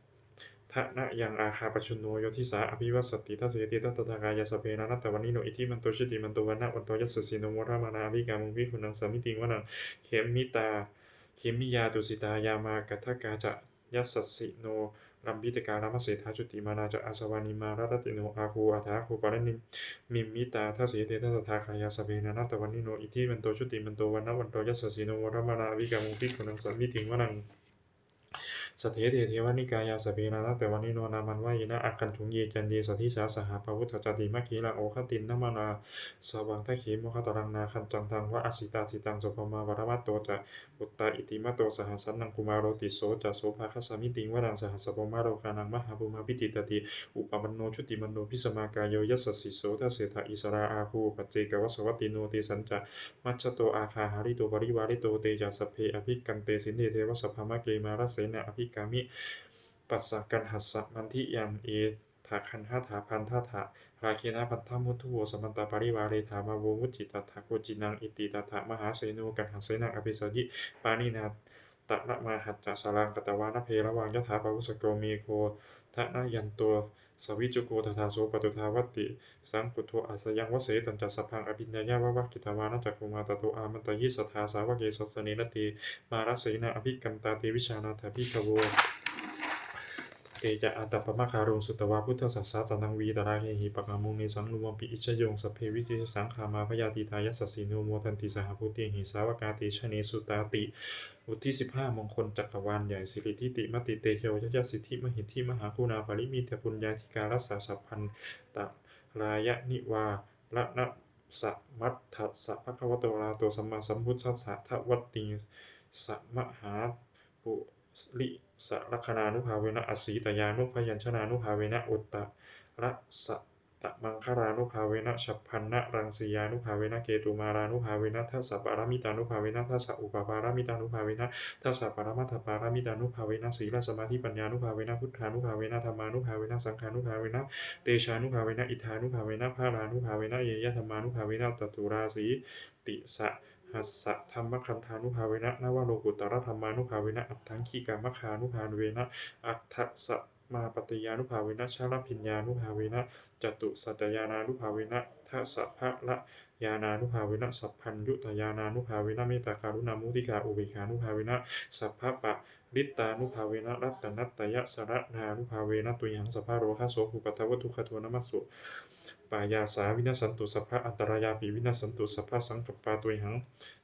thanayaṃ āgā pajjunno yo disā abhivassati. Dasete dasadhā kāyā sabbe nānattavaṇṇino, iddhimanto jutimanto vaṇṇavanto yasassino, modamānā abhikkāmuṃ bhikkhūnaṃ samitiṃ vanaṃ. Khemiyā tusitā yāmā kaṭṭhakā ca yasassino, lambītakā lāmaseṭṭhā jotināmā ca āsavā, nimmānaratino āgū athāgū paranimmitā. Dasete dasadhā kāyā sabbe nānattavaṇṇino, iddhimanto jutimanto vaṇṇavanto yasassino, modamānā abhikkāmuṃ bhikkhūnaṃ samitiṃ vanaṃ. Saṭṭhete devanikāyā sabbe nānattavaṇṇino, nāmanvayena āgañchuṃ ye caññe sadisā saha. Pavutthajātimakkhīlaṃ oghatiṇṇamanāsavaṃ, dakkhemoghataraṃ nāgaṃ candaṃva asitātitaṃ. Sobrahmā paramatto ca puttā iddhimato saha, sanaṅkumāro tisso ca sopāga samitiṃ vanaṃ. Sahassabrahmalokānaṃ mahābrahmābhitiṭṭhati, upapanno jutimanto bhismākāyo yasassi so. Dasettha issarā āgū paccekavasavattino, tesañca majjhato āgā hārito parivārito. Te ca sabbe abhikkante sainde deve sabrahmake, mārasenā abhikkāmi passa kaṇhassa mandiyaṃ. Etha gaṇhatha bandhatha rāgena bandhamatthu vo, samantā parivāretha mā vo muñcittha koci naṃ. Iti tattha mahāseno kaṇhasenaṃ apesayi, pāṇinā talamāhacca saraṃ katvāna bheravaṃ. Yathā pāvussako megho thanayanto savijjuko, tadā so paccudāvatti saṅkuddho asayaṃvase. Tañca sabbaṃ abhiññāya vavakkhitvāna cakkhumā, tato āmantayi satthā sāvake sāsane rate. Mārasenā abhikkantā te vijānātha bhikkhavo. Te ca ātappamakaruṃ sutvā buddhassa sāsanaṃ, vītarāgehi pakkāmuṃ nesaṃ lomampi iñjayuṃ. Sabbe vijitasaṅgāmā bhayātītā yasassino, modanti saha bhūtehi sāvakā te janesutāti. บทที่สิบห้า มงคลจักรวาลใหญ่ Siridhitimatitejojayasiddhimahiddhimahāguṇāparimitapuññādhikārassa sabbantarāyanivāraṇasamatthassa bhagavato arahato sammāsambuddhassa dvattiṃsamahāpurisalakkhaṇānubhāvena asītyānubyañjanānubhāvena uttarassa Maṅgalānubhāvena chabbaṇṇaraṃsiyānubhāvena ketumālānubhāvena dasapāramitānubhāvena dasaupapāramitānubhāvena dasaparamatthapāramitānubhāvena sīlasamādhipaññānubhāvena buddhānubhāvena dhammānubhāvena saṅghānubhāvena tejānubhāvena iddhānubhāvena balānubhāvena ñeyyadhammānubhāvena caturāsītisahassadhammakkhandhānubhāvena navalokuttaradhammānubhāvena aṭṭhaṅgikamaggānubhāvena aṭṭhasa- māpattiyānubhāvena chaḷabhiññānubhāvena catusaccañāṇānubhāvena dasabalañāṇānubhāvena sabbaññutañāṇānubhāvena mettākaruṇāmuditāupekkhānubhāvena sabbaparittānubhāvena ratanattayasaraṇānubhāvena tuyhaṃ sabbarogasokupaddavadukkhadomanassupāyāsā vinassantu sabbaantarāyāpi vinassantu sabbasaṅkappā tuyhaṃ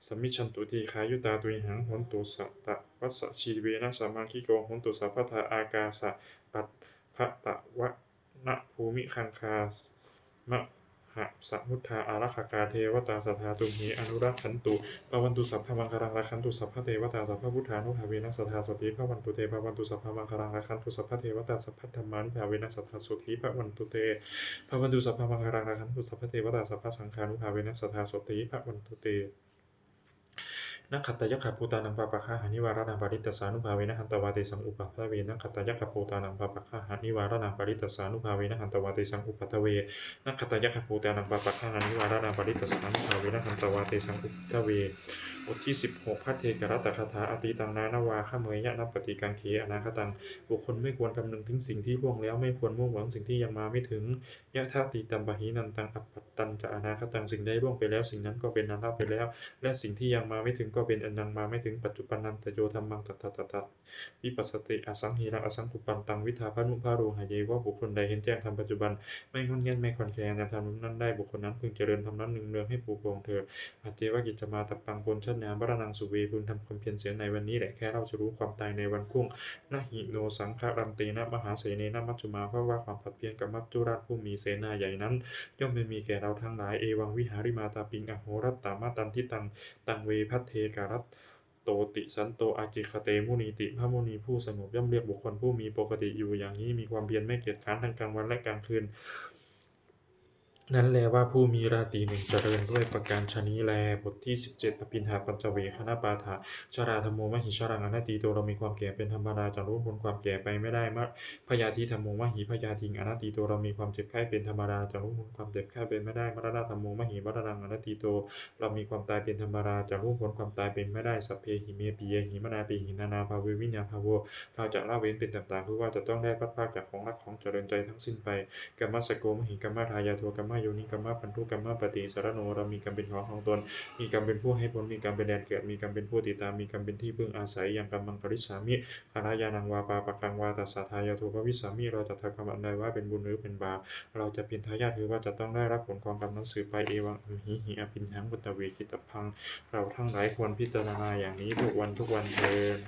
samijjhantu dīghāyutā tuyhaṃ hontu satavassajīvena samaṅgiko hontu sabbadā ākāsapabbatavanabhūmigaṅgāmahāsamuddā ārakkhakā devatā sadā tumhe anurakkhantu. Bhavatu sabbamaṅgalaṃ rakkhantu sabbadevatā sabbabuddhānubhāvena sadā sotthī bhavantu te. Bhavatu sabbamaṅgalaṃ rakkhantu sabbadevatā sabbadhammānubhāvena sadā sotthī bhavantu te. Bhavatu sabbamaṅgalaṃ rakkhantu sabbadevatā sabbasaṅghānubhāvena sadā sotthī bhavantu te. Nakkhattayakkhabhūtānaṃ pāpaggahanivāraṇaṃ parittassānubhāvena hantvā tesaṃ upaddave. Nakkhattayakkhabhūtānaṃ pāpaggahanivāraṇaṃ parittassānubhāvena hantvā tesaṃ upaddave. Nakkhattayakkhabhūtānaṃ pāpaggahanivāraṇaṃ parittassānubhāvena hantvā tesaṃ upaddave. บทที่ สิบหก ภัทเทกรัตตคาถา Atītaṃ nānvāgameyya nappaṭikaṅkhe anāgataṃ. บุคคลไม่ควรคำนึงถึงสิ่งที่ล่วงแล้ว ไม่ควรมุ่งหวังสิ่งที่ยังมาไม่ถึง Yadatītampahīnantaṃ appattañca anāgataṃ. สิ่งใดล่วงไปแล้ว สิ่งนั้นก็เป็นอันละไปแล้ว และสิ่งที่ยังมาไม่ถึงก็เป็นอันยังมาไม่ถึง Paccuppannañca yo dhammaṃ tattha tattha vipassati asaṃhiraṃ asaṅkuppaṃ taṃ viddhā manubrūhaye. ว่าบุคคลใดเห็นแจ้งธรรมปัจจุบัน ไม่ง่อนแง่นไม่คลอนแคลนในธรรมนั้นได้ บุคคลนั้นพึงเจริญธรรมนั้นเนืองๆ ให้ปรุโปร่งเถิด Ajjeva kiccamātappaṃ koṇḍaññamaraṇaṃ suve. พึงทำความเพียรเสียในวันนี้แหละ แค่เราจะรู้ความตายในวันพรุ่ง Na hi no saṅgarantena mahāsenena maccamā bhava. ความผัดเพี้ยนกับมัจจุราชผู้มีเสนาใหญ่นั้น ย่อมไม่มีแก่เราทั้งหลาย Evaṃ vihārimātāpiṃ ahorattamatanditaṃ taṃ ve bhaddekarattoti santo ācikkhate munīti. พระมุนีผู้สงบย่อมเรียกบุคคลผู้มีปกติอยู่อย่างนี้ มีความเพียรไม่เกียจคร้านทั้งกลางวันและกลางคืน นั้นแลว่าผู้มีราตรีหนึ่งเจริญ ด้วยประการฉะนี้แล บทที่ สิบเจ็ด Abhiññāpaccavekkhanapaṭha. Jarādhammomhi jaraṃ anatīto. เรามีความแก่เป็นธรรมดา จะล่วงพ้นความแก่ไปไม่ได้ Ma- Byādhidhammomhi byādhiṃ anatīto. เรามีความเจ็บไข้เป็นธรรมดา จะล่วงพ้นความเจ็บไข้ไปไม่ได้ Maraṇadhammomhi maraṇaṃ anatīto. เรามีความตายเป็นธรรมดา จะล่วงพ้นความตายไปไม่ได้ Sabbehi me piyehi manāpehi nānābhāve vinābhāvo. เราจะละเว้นเป็นต่างๆ คือว่าจะต้องได้พลัดพรากจากของรักของเจริญใจทั้งสิ้นไป Kammassakomhi kammadāyādo kammayoni kammabandhu kammapaṭisaraṇo. เรามีกรรมเป็นของของตน มีกรรมเป็นผู้ให้ผล มีกรรมเป็นแดนเกิด มีกรรมเป็นผู้ติดตาม มีกรรมเป็นที่พึ่งอาศัย Yaṃ kammaṃ karissāmi kalyāṇaṃ vā pāpakaṃ vā tassa dāyādo bhavissāmi. เราจะทำกรรมอันใดว่าเป็นบุญหรือเป็นบาป เราจะเป็นทายาท คือว่าจะต้องได้รับผลของกรรมนั้นสืบไป Evaṃ amhehi abhiññāpaccavekkhitabbā. เราทั้งหลายควรพิจารณาอย่างนี้ทุกวันทุกวันเทอญ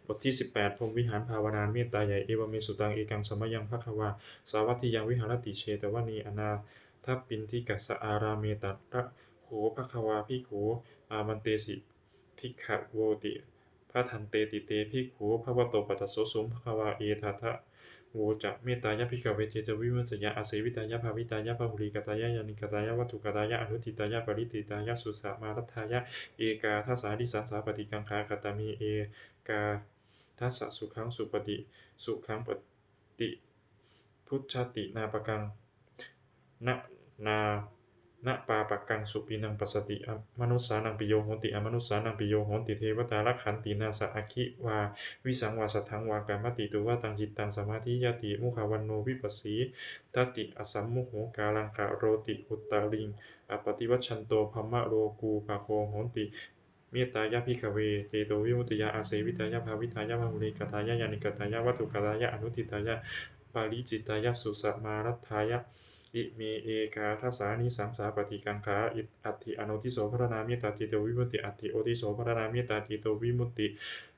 บทที่ สิบแปด พรหมวิหารภาวนา เมตตาใหญ่ Evaṃ me sutaṃ. Ekaṃ samayaṃ bhagavā sāvatthiyaṃ viharati jetavane anāthapiṇḍikassa ārāme. Tatra kho bhagavā bhikkhū āmantesi bhikkhavoti. Bhadanteti te bhikkhū bhagavato paccassosuṃ. Bhagavā etadavoca. Mettāya bhikkhave cetovimuttiyā āsevitāya bhāvitāya bahulīkatāya yānīkatāya vatthukatāya anuṭṭhitāya paricitāya susamāraddhāya ekādasānisaṃsā paṭikaṅkhā. Katame ekādasa? Sukhaṃ supati, sukhaṃ pati- bujjhati nāpakaṃ na, na, na pāpakaṃ supinaṃ passati. Manussānaṃ piyo hoti, amanussānaṃ piyo hoti, devatā rakkhanti nāssa aggi vā visaṃ vā satthaṃ vā kamati. Tuvaṭaṃ cittaṃ samādhiyati, mukhavaṇṇo vippasīdati, asammūḷho kālaṃ karoti, uttariṃ appaṭivijjhanto brahmalokūpago hoti. Mettāya bhikkhave cetovimuttiyā āsevitāya bhāvitāya bahulīkatāya yānīkatāya vatthukatāya anuṭṭhitāya paricitāya susamāraddhāya. Ime ekādasānisaṃsā paṭikaṅkhā. Atthi ānodiso pharaṇā mettā cetovimutti. Atthi odiso pharaṇā mettā cetovimutti.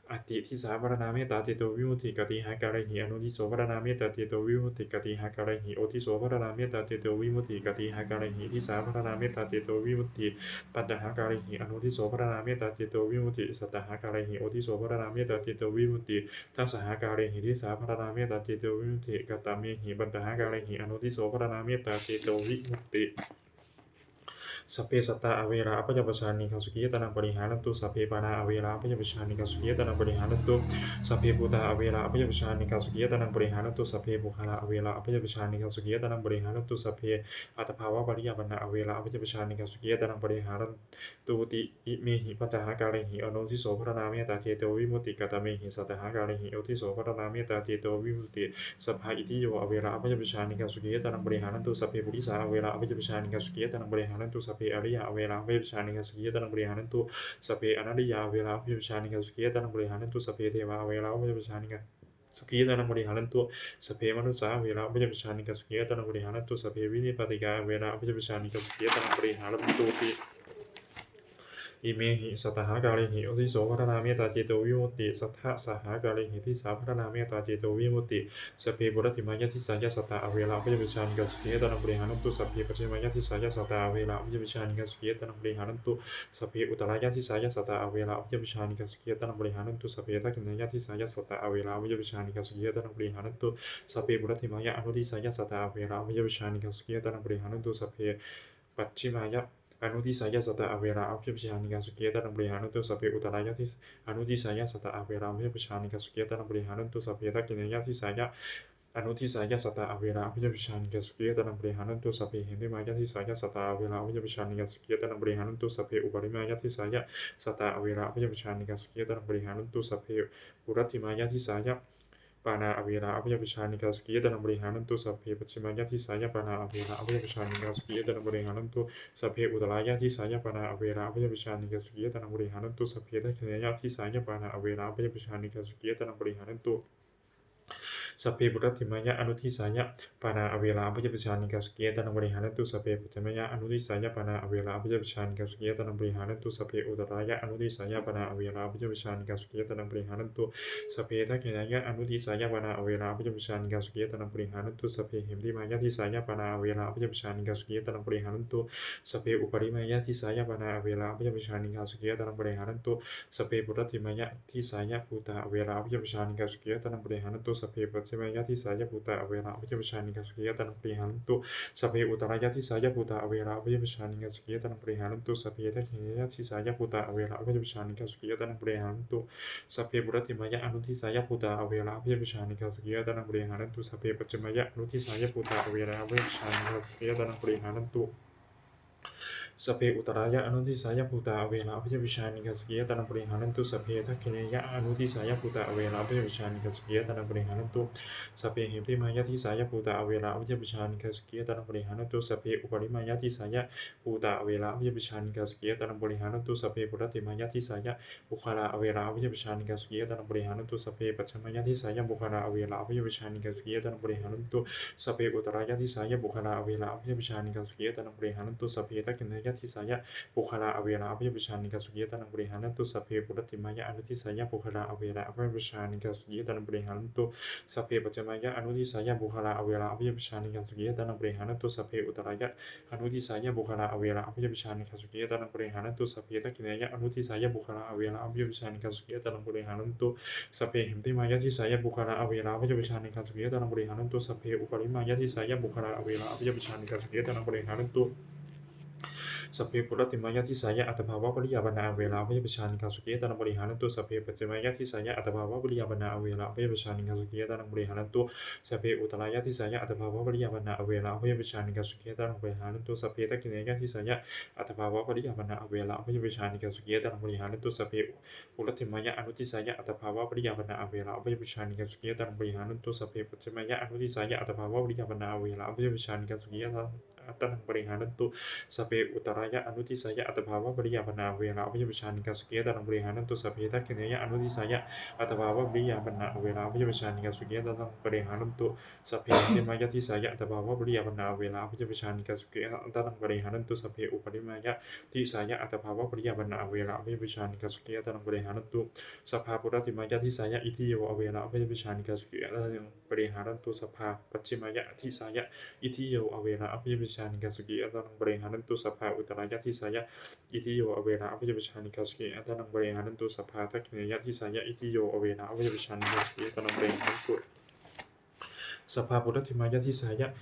Atthi disāpharaṇā mettācetovimutti. Kātīhākārehi anodiso pharaṇā mettācetovimutti? Kātīhākārehi odisoparaṇā mettācetovimutti? Kātīhākārehi disāpharaṇā mettācetovimutti? Pañcahākārehi anodiso pharaṇā mettācetovimutti? Sattahākārehi odisoparaṇā mettācetovimutti? Dasahākārehi disāpharaṇā mettācetovimutti? Katamehi pañcahākārehi anodiso pharaṇā mettācetovimutti? Sabbe sattā averā abyāpajjhā anīghā sukhī attānaṃ pariharantu. Sabbe pāṇā averā abyāpajjhā anīghā sukhī attānaṃ pariharantu. Sabbe bhūtā averā abyāpajjhā anīghā sukhī attānaṃ pariharantu. Sabbe puggalā averā abyāpajjhā anīghā sukhī attānaṃ pariharantu. Sabbe attabhāvapariyāpannā averā abyāpajjhā anīghā sukhī attānaṃ pariharantūti. Imehi pañcahākārehi anodiso pharaṇā mettācetovimutti. Katamehi sattahākārehi odisoparaṇā mettācetovimutti? Sabbā itthiyo averā abyāpajjhā anīghā sukhī attānaṃ pariharantu. Sabbe purisā averā abyāpajjhā anīghā sukhī attānaṃ pariharantu. Sabbe ariyā averā abyāpajjhā anīghā sukhī attānaṃ pariharantu. Sabbe anariyā averā abyāpajjhā anīghā sukhī attānaṃ pariharantu. Sabbe devā averā abyāpajjhā anīghā sukhī attānaṃ pariharantu. Sabbe manussā averā abyāpajjhā anīghā sukhī attānaṃ pariharantu. Sabbe vinipātikā averā abyāpajjhā anīghā sukhī attānaṃ pariharantūti. Imehi sattahākārehi anodiso pharaṇā mettācetovimutti. Saddasahākārehi disāpharaṇā mettācetovimutti? Sabbe puratthimāya disāya sattā averā abyāpajjhā anīghā sukhī attānaṃ pariharantu. Sabbe pacchimāya disāya sattā averā abyāpajjhā anīghā sukhī attānaṃ pariharantu. Sabbe uttarāya disāya sattā averā abyāpajjhā anīghā sukhī attānaṃ pariharantu. Sabbe dakkhiṇāya disāya sattā averā abyāpajjhā anīghā sukhī attānaṃ pariharantu. Sabbe puratthimāya anudisāya sattā averā abyāpajjhā anīghā sukhī attānaṃ pariharantu. Sabbe pacchimāya anudisāya sattā averā abyāpajjhā anīghā sukhī attānaṃ pariharantu. Sabbe uttarāya dis- anudisāya sattā averā abyāpajjhā anīghā sukhī attānaṃ pariharantu. Sabbe dakkhiṇāya disāya anudisāya sattā averā abyāpajjhā anīghā sukhī attānaṃ pariharantu. Sabbe heṭṭhimāya disāya sattā averā abyāpajjhā anīghā sukhī attānaṃ pariharantu. Sabbe uparimāya disāya sattā averā abyāpajjhā anīghā sukhī attānaṃ pariharantu. Sabbe puratthimāya disāya pāṇā averā abyāpajjhā anīghā sukhī attānaṃ pariharantu. Sabbe pacchimāya disāya pāṇā averā abyāpajjhā anīghā sukhī attānaṃ pariharantu. Sabbe uttarāya disāya pāṇā averā abyāpajjhā anīghā sukhī attānaṃ pariharantu. Sabbe dakkhiṇāya disāya pāṇā averā abyāpajjhā anīghā sukhī attānaṃ pariharantu. Sabbe puratthimāya anudisāya pāṇā averā abyāpajjhā anīghā sukhī attānaṃ pariharantu. Sabbe pacchimāya anudisāya pāṇā averā abyāpajjhā anīghā sukhī attānaṃ pariharantu. Sabbe uttarāya anudisāya pāṇā averā abyāpajjhā anīghā sukhī attānaṃ pariharantu. Sabbe dakkhiṇāya anudisāya pāṇā averā abyāpajjhā anīghā sukhī attānaṃ pariharantu. Sabbe heṭṭhimāya disāya pāṇā averā abyāpajjhā anīghā sukhī attānaṃ pariharantu. Sabbe uparimāya disāya pāṇā averā abyāpajjhā anīghā sukhī attānaṃ pariharantu. Sabbe puratthimāya disāya bhūtā averā abyāpajjhā anīghā sukhī attānaṃ pariharantu. Sabbe pacchimāya disāya bhūtā averā abyāpajjhā anīghā sukhī attānaṃ pariharantu. Sabbe uttarāya disāya bhūtā averā abyāpajjhā anīghā sukhī attānaṃ pariharantu. Sabbe dakkhiṇāya disāya bhūtā averā abyāpajjhā anīghā sukhī attānaṃ pariharantu. Sabbe puratthimāya anudisāya bhūtā averā abyāpajjhā anīghā sukhī attānaṃ pariharantu. Sabbe pacchimāya anudisāya bhūtā averā abyāpajjhā anīghā sukhī attānaṃ pariharantu. Sabbe uttarāya anudisāya bhūtā averā abyāpajjhā anīghā sukhī attānaṃ pariharantu. Sabbe dakkhiṇāya anudisāya bhūtā averā abyāpajjhā anīghā sukhī attānaṃ pariharantu. Sabbe heṭṭhimāya disāya bhūtā averā abyāpajjhā anīghā sukhī attānaṃ pariharantu. Sabbe uparimāya disāya bhūtā averā abyāpajjhā anīghā sukhī attānaṃ pariharantu. Sabbe puratthimāya disāya puggalā averā abyāpajjhā anīghā sukhī attānaṃ pariharantu. Sabbe pacchimāya disāya puggalā averā abyāpajjhā anīghā sukhī attānaṃ pariharantu. Sabbe uttarāya disāya puggalā averā abyāpajjhā anīghā sukhī attānaṃ pariharantu. Sabbe dakkhiṇāya disāya puggalā averā abyāpajjhā anīghā sukhī attānaṃ pariharantu. Sabbe puratthimāya anudisāya puggalā averā abyāpajjhā anīghā sukhī attānaṃ pariharantu. Sabbe pacchimāya anudisāya puggalā averā abyāpajjhā anīghā sukhī attānaṃ pariharantu. Sabbe uttarāya anudisāya puggalā averā abyāpajjhā anīghā sukhī attānaṃ pariharantu. Sabbe dakkhiṇāya anudisāya puggalā averā abyāpajjhā anīghā sukhī attānaṃ pariharantu. Sabbe heṭṭhimāya disāya puggalā averā abyāpajjhā anīghā sukhī attānaṃ pariharantu. Sabbe uparimāya disāya puggalā averā abyāpajjhā anīghā sukhī attānaṃ pariharantu. Sabbe puratthimāya disāya attabhāvapariyāpannā averā abyāpajjhā anīghā sukhī attānaṃ pariharantu. Sabbe pacchimāya disāya attabhāvapariyāpannā averā abyāpajjhā anīghā sukhī attānaṃ pariharantu. Sabbe uttarāya disāya attabhāvapariyāpannā averā abyāpajjhā anīghā sukhī attānaṃ pariharantu. Sabbe dakkhiṇāya disāya attabhāvapariyāpannā averā abyāpajjhā anīghā sukhī attānaṃ pariharantu. Sabbe puratthimāya anudisāya attabhāvapariyāpannā averā abyāpajjhā anīghā sukhī attānaṃ pariharantu. Sabbe pacchimāya anudisāya attabhāvapariyāpannā averā abyāpajjhā anīghā sukhī attānaṃ attānaṃ pariharantu. Sabbe uttarāya anudisāya attabhāvapariyāpannā averā abyāpajjhā anīghā sukhī attānaṃ pariharantu. Sabbe dakkhiṇāya anudisāya attabhāvapariyāpannā averā abyāpajjhā anīghā sukhī attānaṃ pariharantu. Sabbe heṭṭhimāya disāya attabhāvapariyāpannā averā abyāpajjhā anīghā sukhī attānaṃ pariharantu. Sabbe uparimāya disāya attabhāvapariyāpannā averā abyāpajjhā anīghā sukhī attānaṃ pariharantu. Sabbā puratthimāya disāya itthiyo averā abyāpajjhā anīghā sukhī attānaṃ pariharantu. Sabbā pacchimāya disāya itthiyo averā abyāpajjhā anīghā sukhī attānaṃ pariharantu. Sabbā uttarāya disāya itthiyo averā abyāpajjhā anīghā sukhī attānaṃ pariharantu. Sabbā dakkhiṇāya disāya itthiyo averā abyāpajjhā anīghā sukhī attānaṃ pariharantu. Sabbā puratthimāya disāya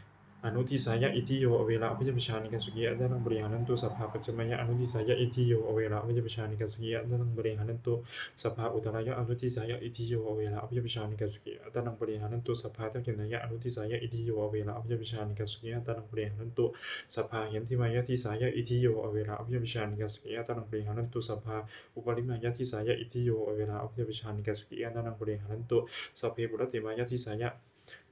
anudisāya itthiyo averā abyāpajjhā anīghā sukhī attānaṃ pariharantu. Sabbā pacchimāya anudisāya itthiyo averā abyāpajjhā anīghā sukhī attānaṃ pariharantu. Sabbā uttarāya anudisāya itthiyo averā abyāpajjhā anīghā sukhī attānaṃ pariharantu. Sabbā dakkhiṇāya anudisāya itthiyo averā abyāpajjhā anīghā sukhī attānaṃ pariharantu. Sabbā heṭṭhimāya disāya itthiyo averā abyāpajjhā anīghā sukhī attānaṃ pariharantu. Sabbā uparimāya disāya itthiyo averā abyāpajjhā anīghā sukhī attānaṃ pariharantu. Sabbe puratthimāya disāya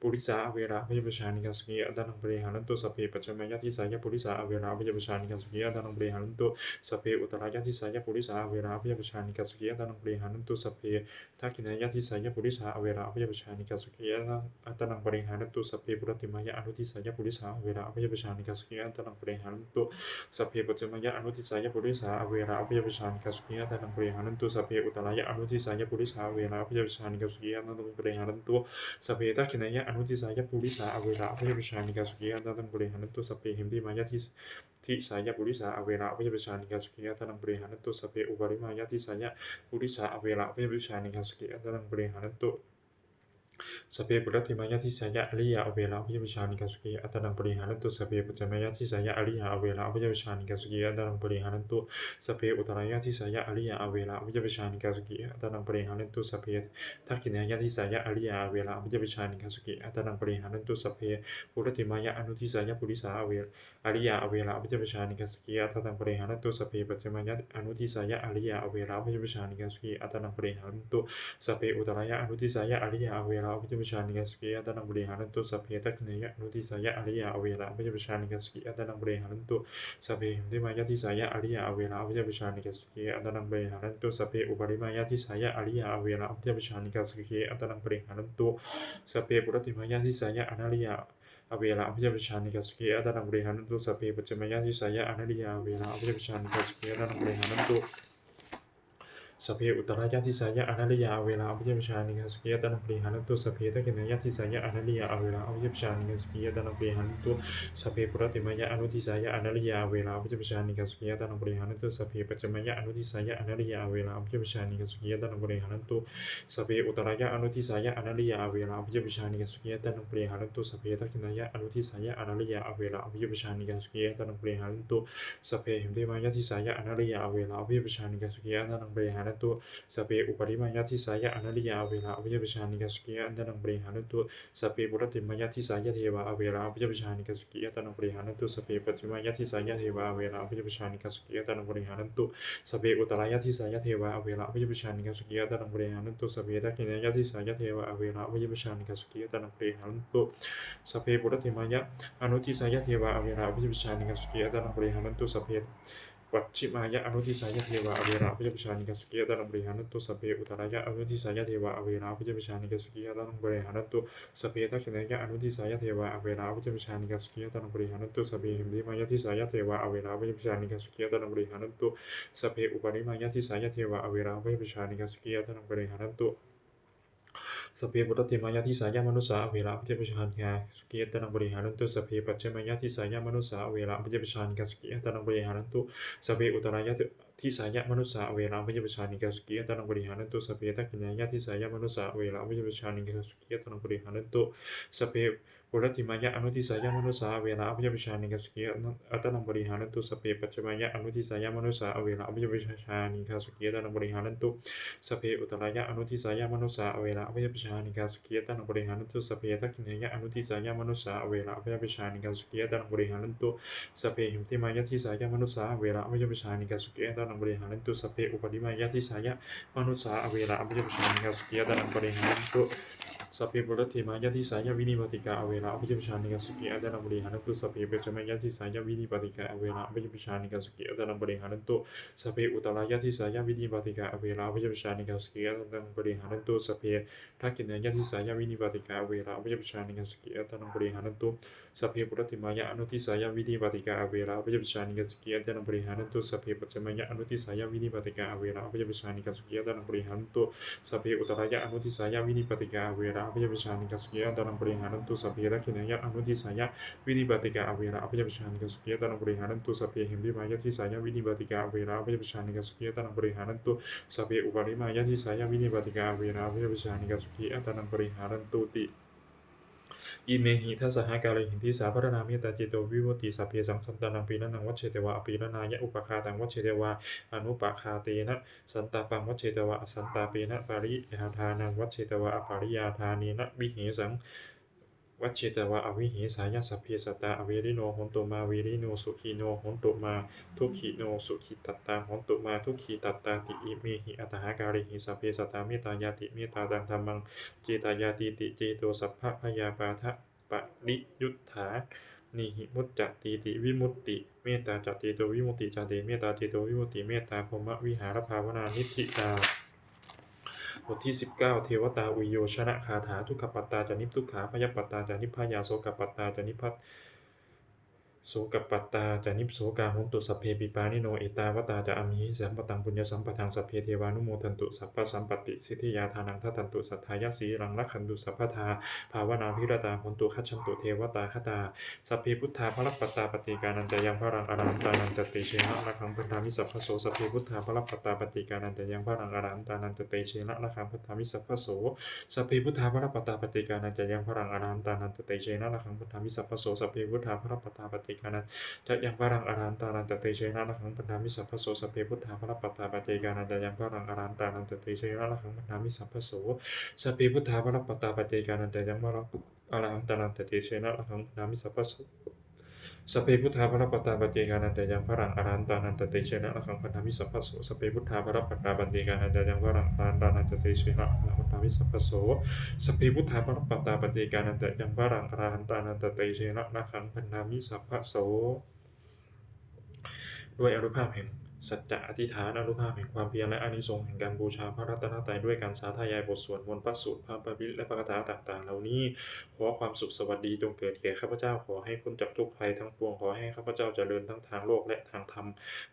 purisā averā abyāpajjhā anīghā sukhī attānaṃ pariharantu. Sabbe pacchimāya disāya purisā averā abyāpajjhā anīghā sukhī attānaṃ pariharantu. Sabbe uttarāya disāya purisā averā abyāpajjhā anīghā sukhī attānaṃ pariharantu. Sabbe dakkhiṇāya disāya purisā averā abyāpajjhā anīghā sukhī attānaṃ pariharantu. Sabbe puratthimāya anudisāya purisā averā abyāpajjhā anīghā sukhī attānaṃ pariharantu. Sabbe pacchimāya anudisāya purisā averā abyāpajjhā anīghā sukhī attānaṃ pariharantu. Sabbe uttarāya anudisāya purisā averā abyāpajjhā anīghā sukhī attānaṃ pariharantu. Sabbe dakkhiṇāya anudisāya purisā averā abyāpajjhā anīghā sukhī attānaṃ pariharantu. Sabbe heṭṭhimāya dis- disāya purisā averā abyāpajjhā anīghā sukhī attānaṃ pariharantu. Sabbe uparimāya disāya purisā averā abyāpajjhā anīghā sukhī attānaṃ pariharantu. Sabbe puratthimāya disāya ariyā averā abyāpajjhā anīghā sukhī attānaṃ pariharantu. Sabbe pacchimāya disāya ariyā averā abyāpajjhā anīghā sukhī attānaṃ pariharantu. Sabbe uttarāya disāya ariyā averā abyāpajjhā anīghā sukhī attānaṃ pariharantu. Sabbe dakkhiṇāya disāya ariyā averā abyāpajjhā anīghā sukhī attānaṃ pariharantu. Sabbe puratthimāya anudisāya purisā averā ariyā averā abyāpajjhā anīghā sukhī attānaṃ pariharantu. Sabbe pacchimāya anudisāya ariyā averā abyāpajjhā anīghā sukhī attānaṃ pariharantu. Sabbe uttarāya anudisāya ariyā averā abyāpajjhā anīghā sukhī attānaṃ pariharantu. Sabbe dakkhiṇāya anudisāya ariyā averā abyāpajjhā anīghā sukhī attānaṃ pariharantu. Sabbe heṭṭhimāya disāya ariyā averā abyāpajjhā anīghā sukhī attānaṃ pariharantu. Sabbe uparimāya disāya ariyā averā abyāpajjhā anīghā sukhī attānaṃ pariharantu. Sabbe puratthimāya disāya anariyā averā abyāpajjhā anīghā sukhī attānaṃ pariharantu. Sabbe pacchimāya disāya anariyā averā abyāpajjhā anīghā sukhī attānaṃ pariharantu. Sabbe uttarāya disāya anariyā averā abyāpajjhā anīghā sukhī attānaṃ pariharantu. Sabbe dakkhiṇāya disāya anariyā averā abyāpajjhā anīghā sukhī attānaṃ pariharantu. Sabbe puratthimāya anudisāya anariyā averā abyāpajjhā anīghā sukhī attānaṃ pariharantu. Sabbe pacchimāya anudisāya anariyā averā abyāpajjhā anīghā sukhī attānaṃ pariharantu. Sabbe uttarāya anudisāya anariyā averā abyāpajjhā anīghā sukhī attānaṃ pariharantu. Sabbe dakkhiṇāya anudisāya anariyā averā abyāpajjhā anīghā sukhī attānaṃ pariharantu. Sabbe heṭṭhimāya disāya anariyā averā abyāpajjhā anīghā sukhī attānaṃ pariharantu. Sabbe uparimāya disāya anariyā averā abyāpajjhā anīghā sukhī attānaṃ pariharantu. Sabbe puratthimāya disāya devā averā abyāpajjhā anīghā sukhī attānaṃ pariharantu. Sabbe pacchimāya disāya devā averā abyāpajjhā anīghā sukhī attānaṃ pariharantu. Sabbe uttarāya disāya devā averā abyāpajjhā anīghā sukhī attānaṃ pariharantu. Sabbe dakkhiṇāya disāya devā averā abyāpajjhā anīghā sukhī attānaṃ pariharantu. Sabbe puratthimāya anudisāya devā averā abyāpajjhā anīghā sukhī attānaṃ pariharantu. Sabbe pacchimāya anudisāya devā averā abyāpajjhā anīghā sukhī attānaṃ pariharantu. Sabbe uttarāya anudisāya devā averā abyāpajjhā anīghā sukhī attānaṃ pariharantu. Sabbe dakkhiṇāya anudisāya devā averā abyāpajjhā anīghā sukhī attānaṃ pariharantu. Sabbe heṭṭhimāya disāya devā averā abyāpajjhā anīghā sukhī attānaṃ pariharantu. Sabbe uparimāya disāya devā averā abyāpajjhā anīghā sukhī attānaṃ pariharantu. Sabbe puratthimāya disāya manussā averā abyāpajjhā anīghā sukhī attānaṃ pariharantu. Sabbe pacchimāya disāya manussā averā abyāpajjhā anīghā sukhī attānaṃ pariharantu. Sabbe uttarāya disāya manussā averā abyāpajjhā anīghā sukhī attānaṃ pariharantu. Sabbe dakkhiṇāya disāya manussā averā abyāpajjhā anīghā sukhī attānaṃ pariharantu. Sabbe puratthimāya anudisāya manussā averā abyāpajjhā anīghā sukhī attānaṃ pariharantu. Sabbe pacchimāya anudisāya manussā averā abyāpajjhā anīghā sukhī attānaṃ pariharantu. Sabbe uttarāya anudisāya manussā averā abyāpajjhā anīghā sukhī attānaṃ pariharantu. Sabbe dakkhiṇāya anudisāya manussā averā abyāpajjhā anīghā sukhī attānaṃ pariharantu. Sabbe heṭṭhimāya disāya manussā averā abyāpajjhā anīghā sukhī attānaṃ pariharantu. Sabbe uparimāya disāya manussā averā abyāpajjhā anīghā sukhī attānaṃ pariharantu. Sabbe puratthimāya disāya vinipātikā averā abyāpajjhā anīghā sukhī attānaṃ pariharantu. Sabbe pacchimāya disāya vinipātikā averā abyāpajjhā anīghā sukhī attānaṃ pariharantu. Sabbe uttarāya disāya vinipātikā averā abyāpajjhā anīghā sukhī attānaṃ pariharantu. Sabbe dakkhiṇāya disāya vinipātikā averā abyāpajjhā anīghā sukhī attānaṃ pariharantu. Sabbe puratthimāya anudisāya vinipātikā averā abyāpajjhā anīghā sukhī attānaṃ pariharantu. Sabbe pacchimāya anudisāya vinipātikā averā abyāpajjhā anīghā sukhī attānaṃ pariharantu. Sabbe uttarāya anudisāya vinipātikā averā abyāpajjhā anīghā sukhī attānaṃ pariharantu. Sabbe dakkhiṇāya anudisāya vinipātikā averā abyāpajjhā anīghā sukhī attānaṃ pariharantu. Sabbe heṭṭhimāya disāya vinipātikā averā abyāpajjhā anīghā sukhī attānaṃ pariharantu. Sabbe uparimāya disāya vinipātikā averā abyāpajjhā anīghā sukhī attānaṃ pariharantūti. Imehi dasahākārehi disāpharaṇā mettācetovimutti. Sabbesaṃ sattānaṃ pīḷanaṃ vajjetvā apīḷanāya, upaghātaṃ vajjetvā anupaghātena, santāpaṃ vajjetvā asantāpena, pariyādānaṃ vajjetvā apariyādānena, vihesaṃ vajjetvā avihesāya, sabbe sattā averino hontu mā verino, sukhino hontu mā dukkhino, sukhitattā hontu mā dukkhitattāti. Imehi aṭṭhahākārehi sabbe sattā mettāyatīti, mettāyaṃ dhammaṃ cetāyatīti, ceto sabbabhayaparittā- pariyuṭṭhānehi muccatīti vimutti. Mettācetovimutti. Cete mettācetovimutti. Mettābrahmavihārabhāvanā niṭṭhitā. บทที่ สิบเก้า เทวตาอุยโยชนคาถา Dukkhappattā ca niddukkhā, bhayappattā ca nibbhayā, sokappattā ca nib- sokappattā ca nissokā, hontu sabbepi pāṇino. Ettāvatā ca amhehi sambhataṃ puññasampadaṃ, sabbe devānumodantu, sabbasampattisiddhiyā. Dānaṃ dadantu saddhāya, sīlaṃ rakkhantu sabbadā, bhāvanābhiratā hontu, gacchantu devatāgatā. Sabbe buddhā balappattā, paccekānañca yaṃ balaṃ, arahantānañca tejena, rakkhaṃ bandhāmi sabbaso. Sabbe buddhā balappattā, paccekānañca yaṃ balaṃ, arahantānañca tejena, rakkhaṃ bandhāmi sabbaso. Sabbe buddhā balappattā, paccekānañca yaṃ balaṃ, arahantānañca tejena, rakkhaṃ bandhāmi sabbaso. Sabbe buddhā balappattā, paccekānañca yaṃ balaṃ, arahantānañca tejena, rakkhaṃ bandhāmi sabbaso. Sabbe buddhā balappattā, paccekānañca yaṃ balaṃ, arahantānañca tejena, rakkhaṃ bandhāmi sabbaso. Sabbe buddhā balappattā, paccekānañca yaṃ balaṃ, arahantānañca tejena, rakkhaṃ bandhāmi sabbaso. Sabbe buddhā balappattā, paccekānañca yaṃ balaṃ, arahantānañca tejena, rakkhaṃ bandhāmi sabbaso. Sabbe buddhā balappattā, paccekānañca yaṃ balaṃ, arahantānañca tejena, rakkhaṃ bandhāmi sabbaso. Sabbe buddhā balappattā, paccekānañca yaṃ balaṃ, arahantānañca tejena, rakkhaṃ bandhāmi sabbaso. ด้วยอานุภาพแห่งสัจจะอธิษฐาน อานุภาพแห่งความเพียร และอานิสงส์แห่งการบูชาพระรัตนตรัย ด้วยการสาธยายบทสวดมนต์ พระสูตร พระปริตร และพระคาถาต่างๆ เหล่านี้ ขอความสุขสวัสดีจงเกิดแก่ข้าพเจ้า ขอให้พ้นจากทุกข์ภัยทั้งปวง ขอให้ข้าพเจ้าเจริญทั้งทางโลกและทางธรรม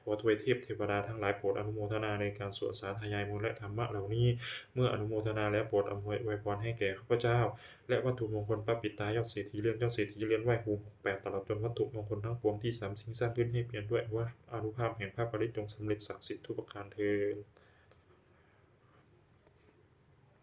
ขอทวยเทพเทวดาทั้งหลายโปรดอนุโมทนาในการสวดสาธยายมนต์และธรรมะเหล่านี้ เมื่ออนุโมทนาแล้วโปรดอำนวยอวยพรให้แก่ข้าพเจ้า และวัตถุมงคลพระปิดตายอดเศรษฐี เรือนยอดเศรษฐี เรือนไหว้ครูหกแปด ตลอดจนวัตถุมงคลทั้งปวงที่สามสิ่งสร้างขึ้นให้เปี่ยมด้วยอานุภาพแห่งพระปริตร จงสำเร็จศักดิ์สิทธิ์ทุกประการเทอญ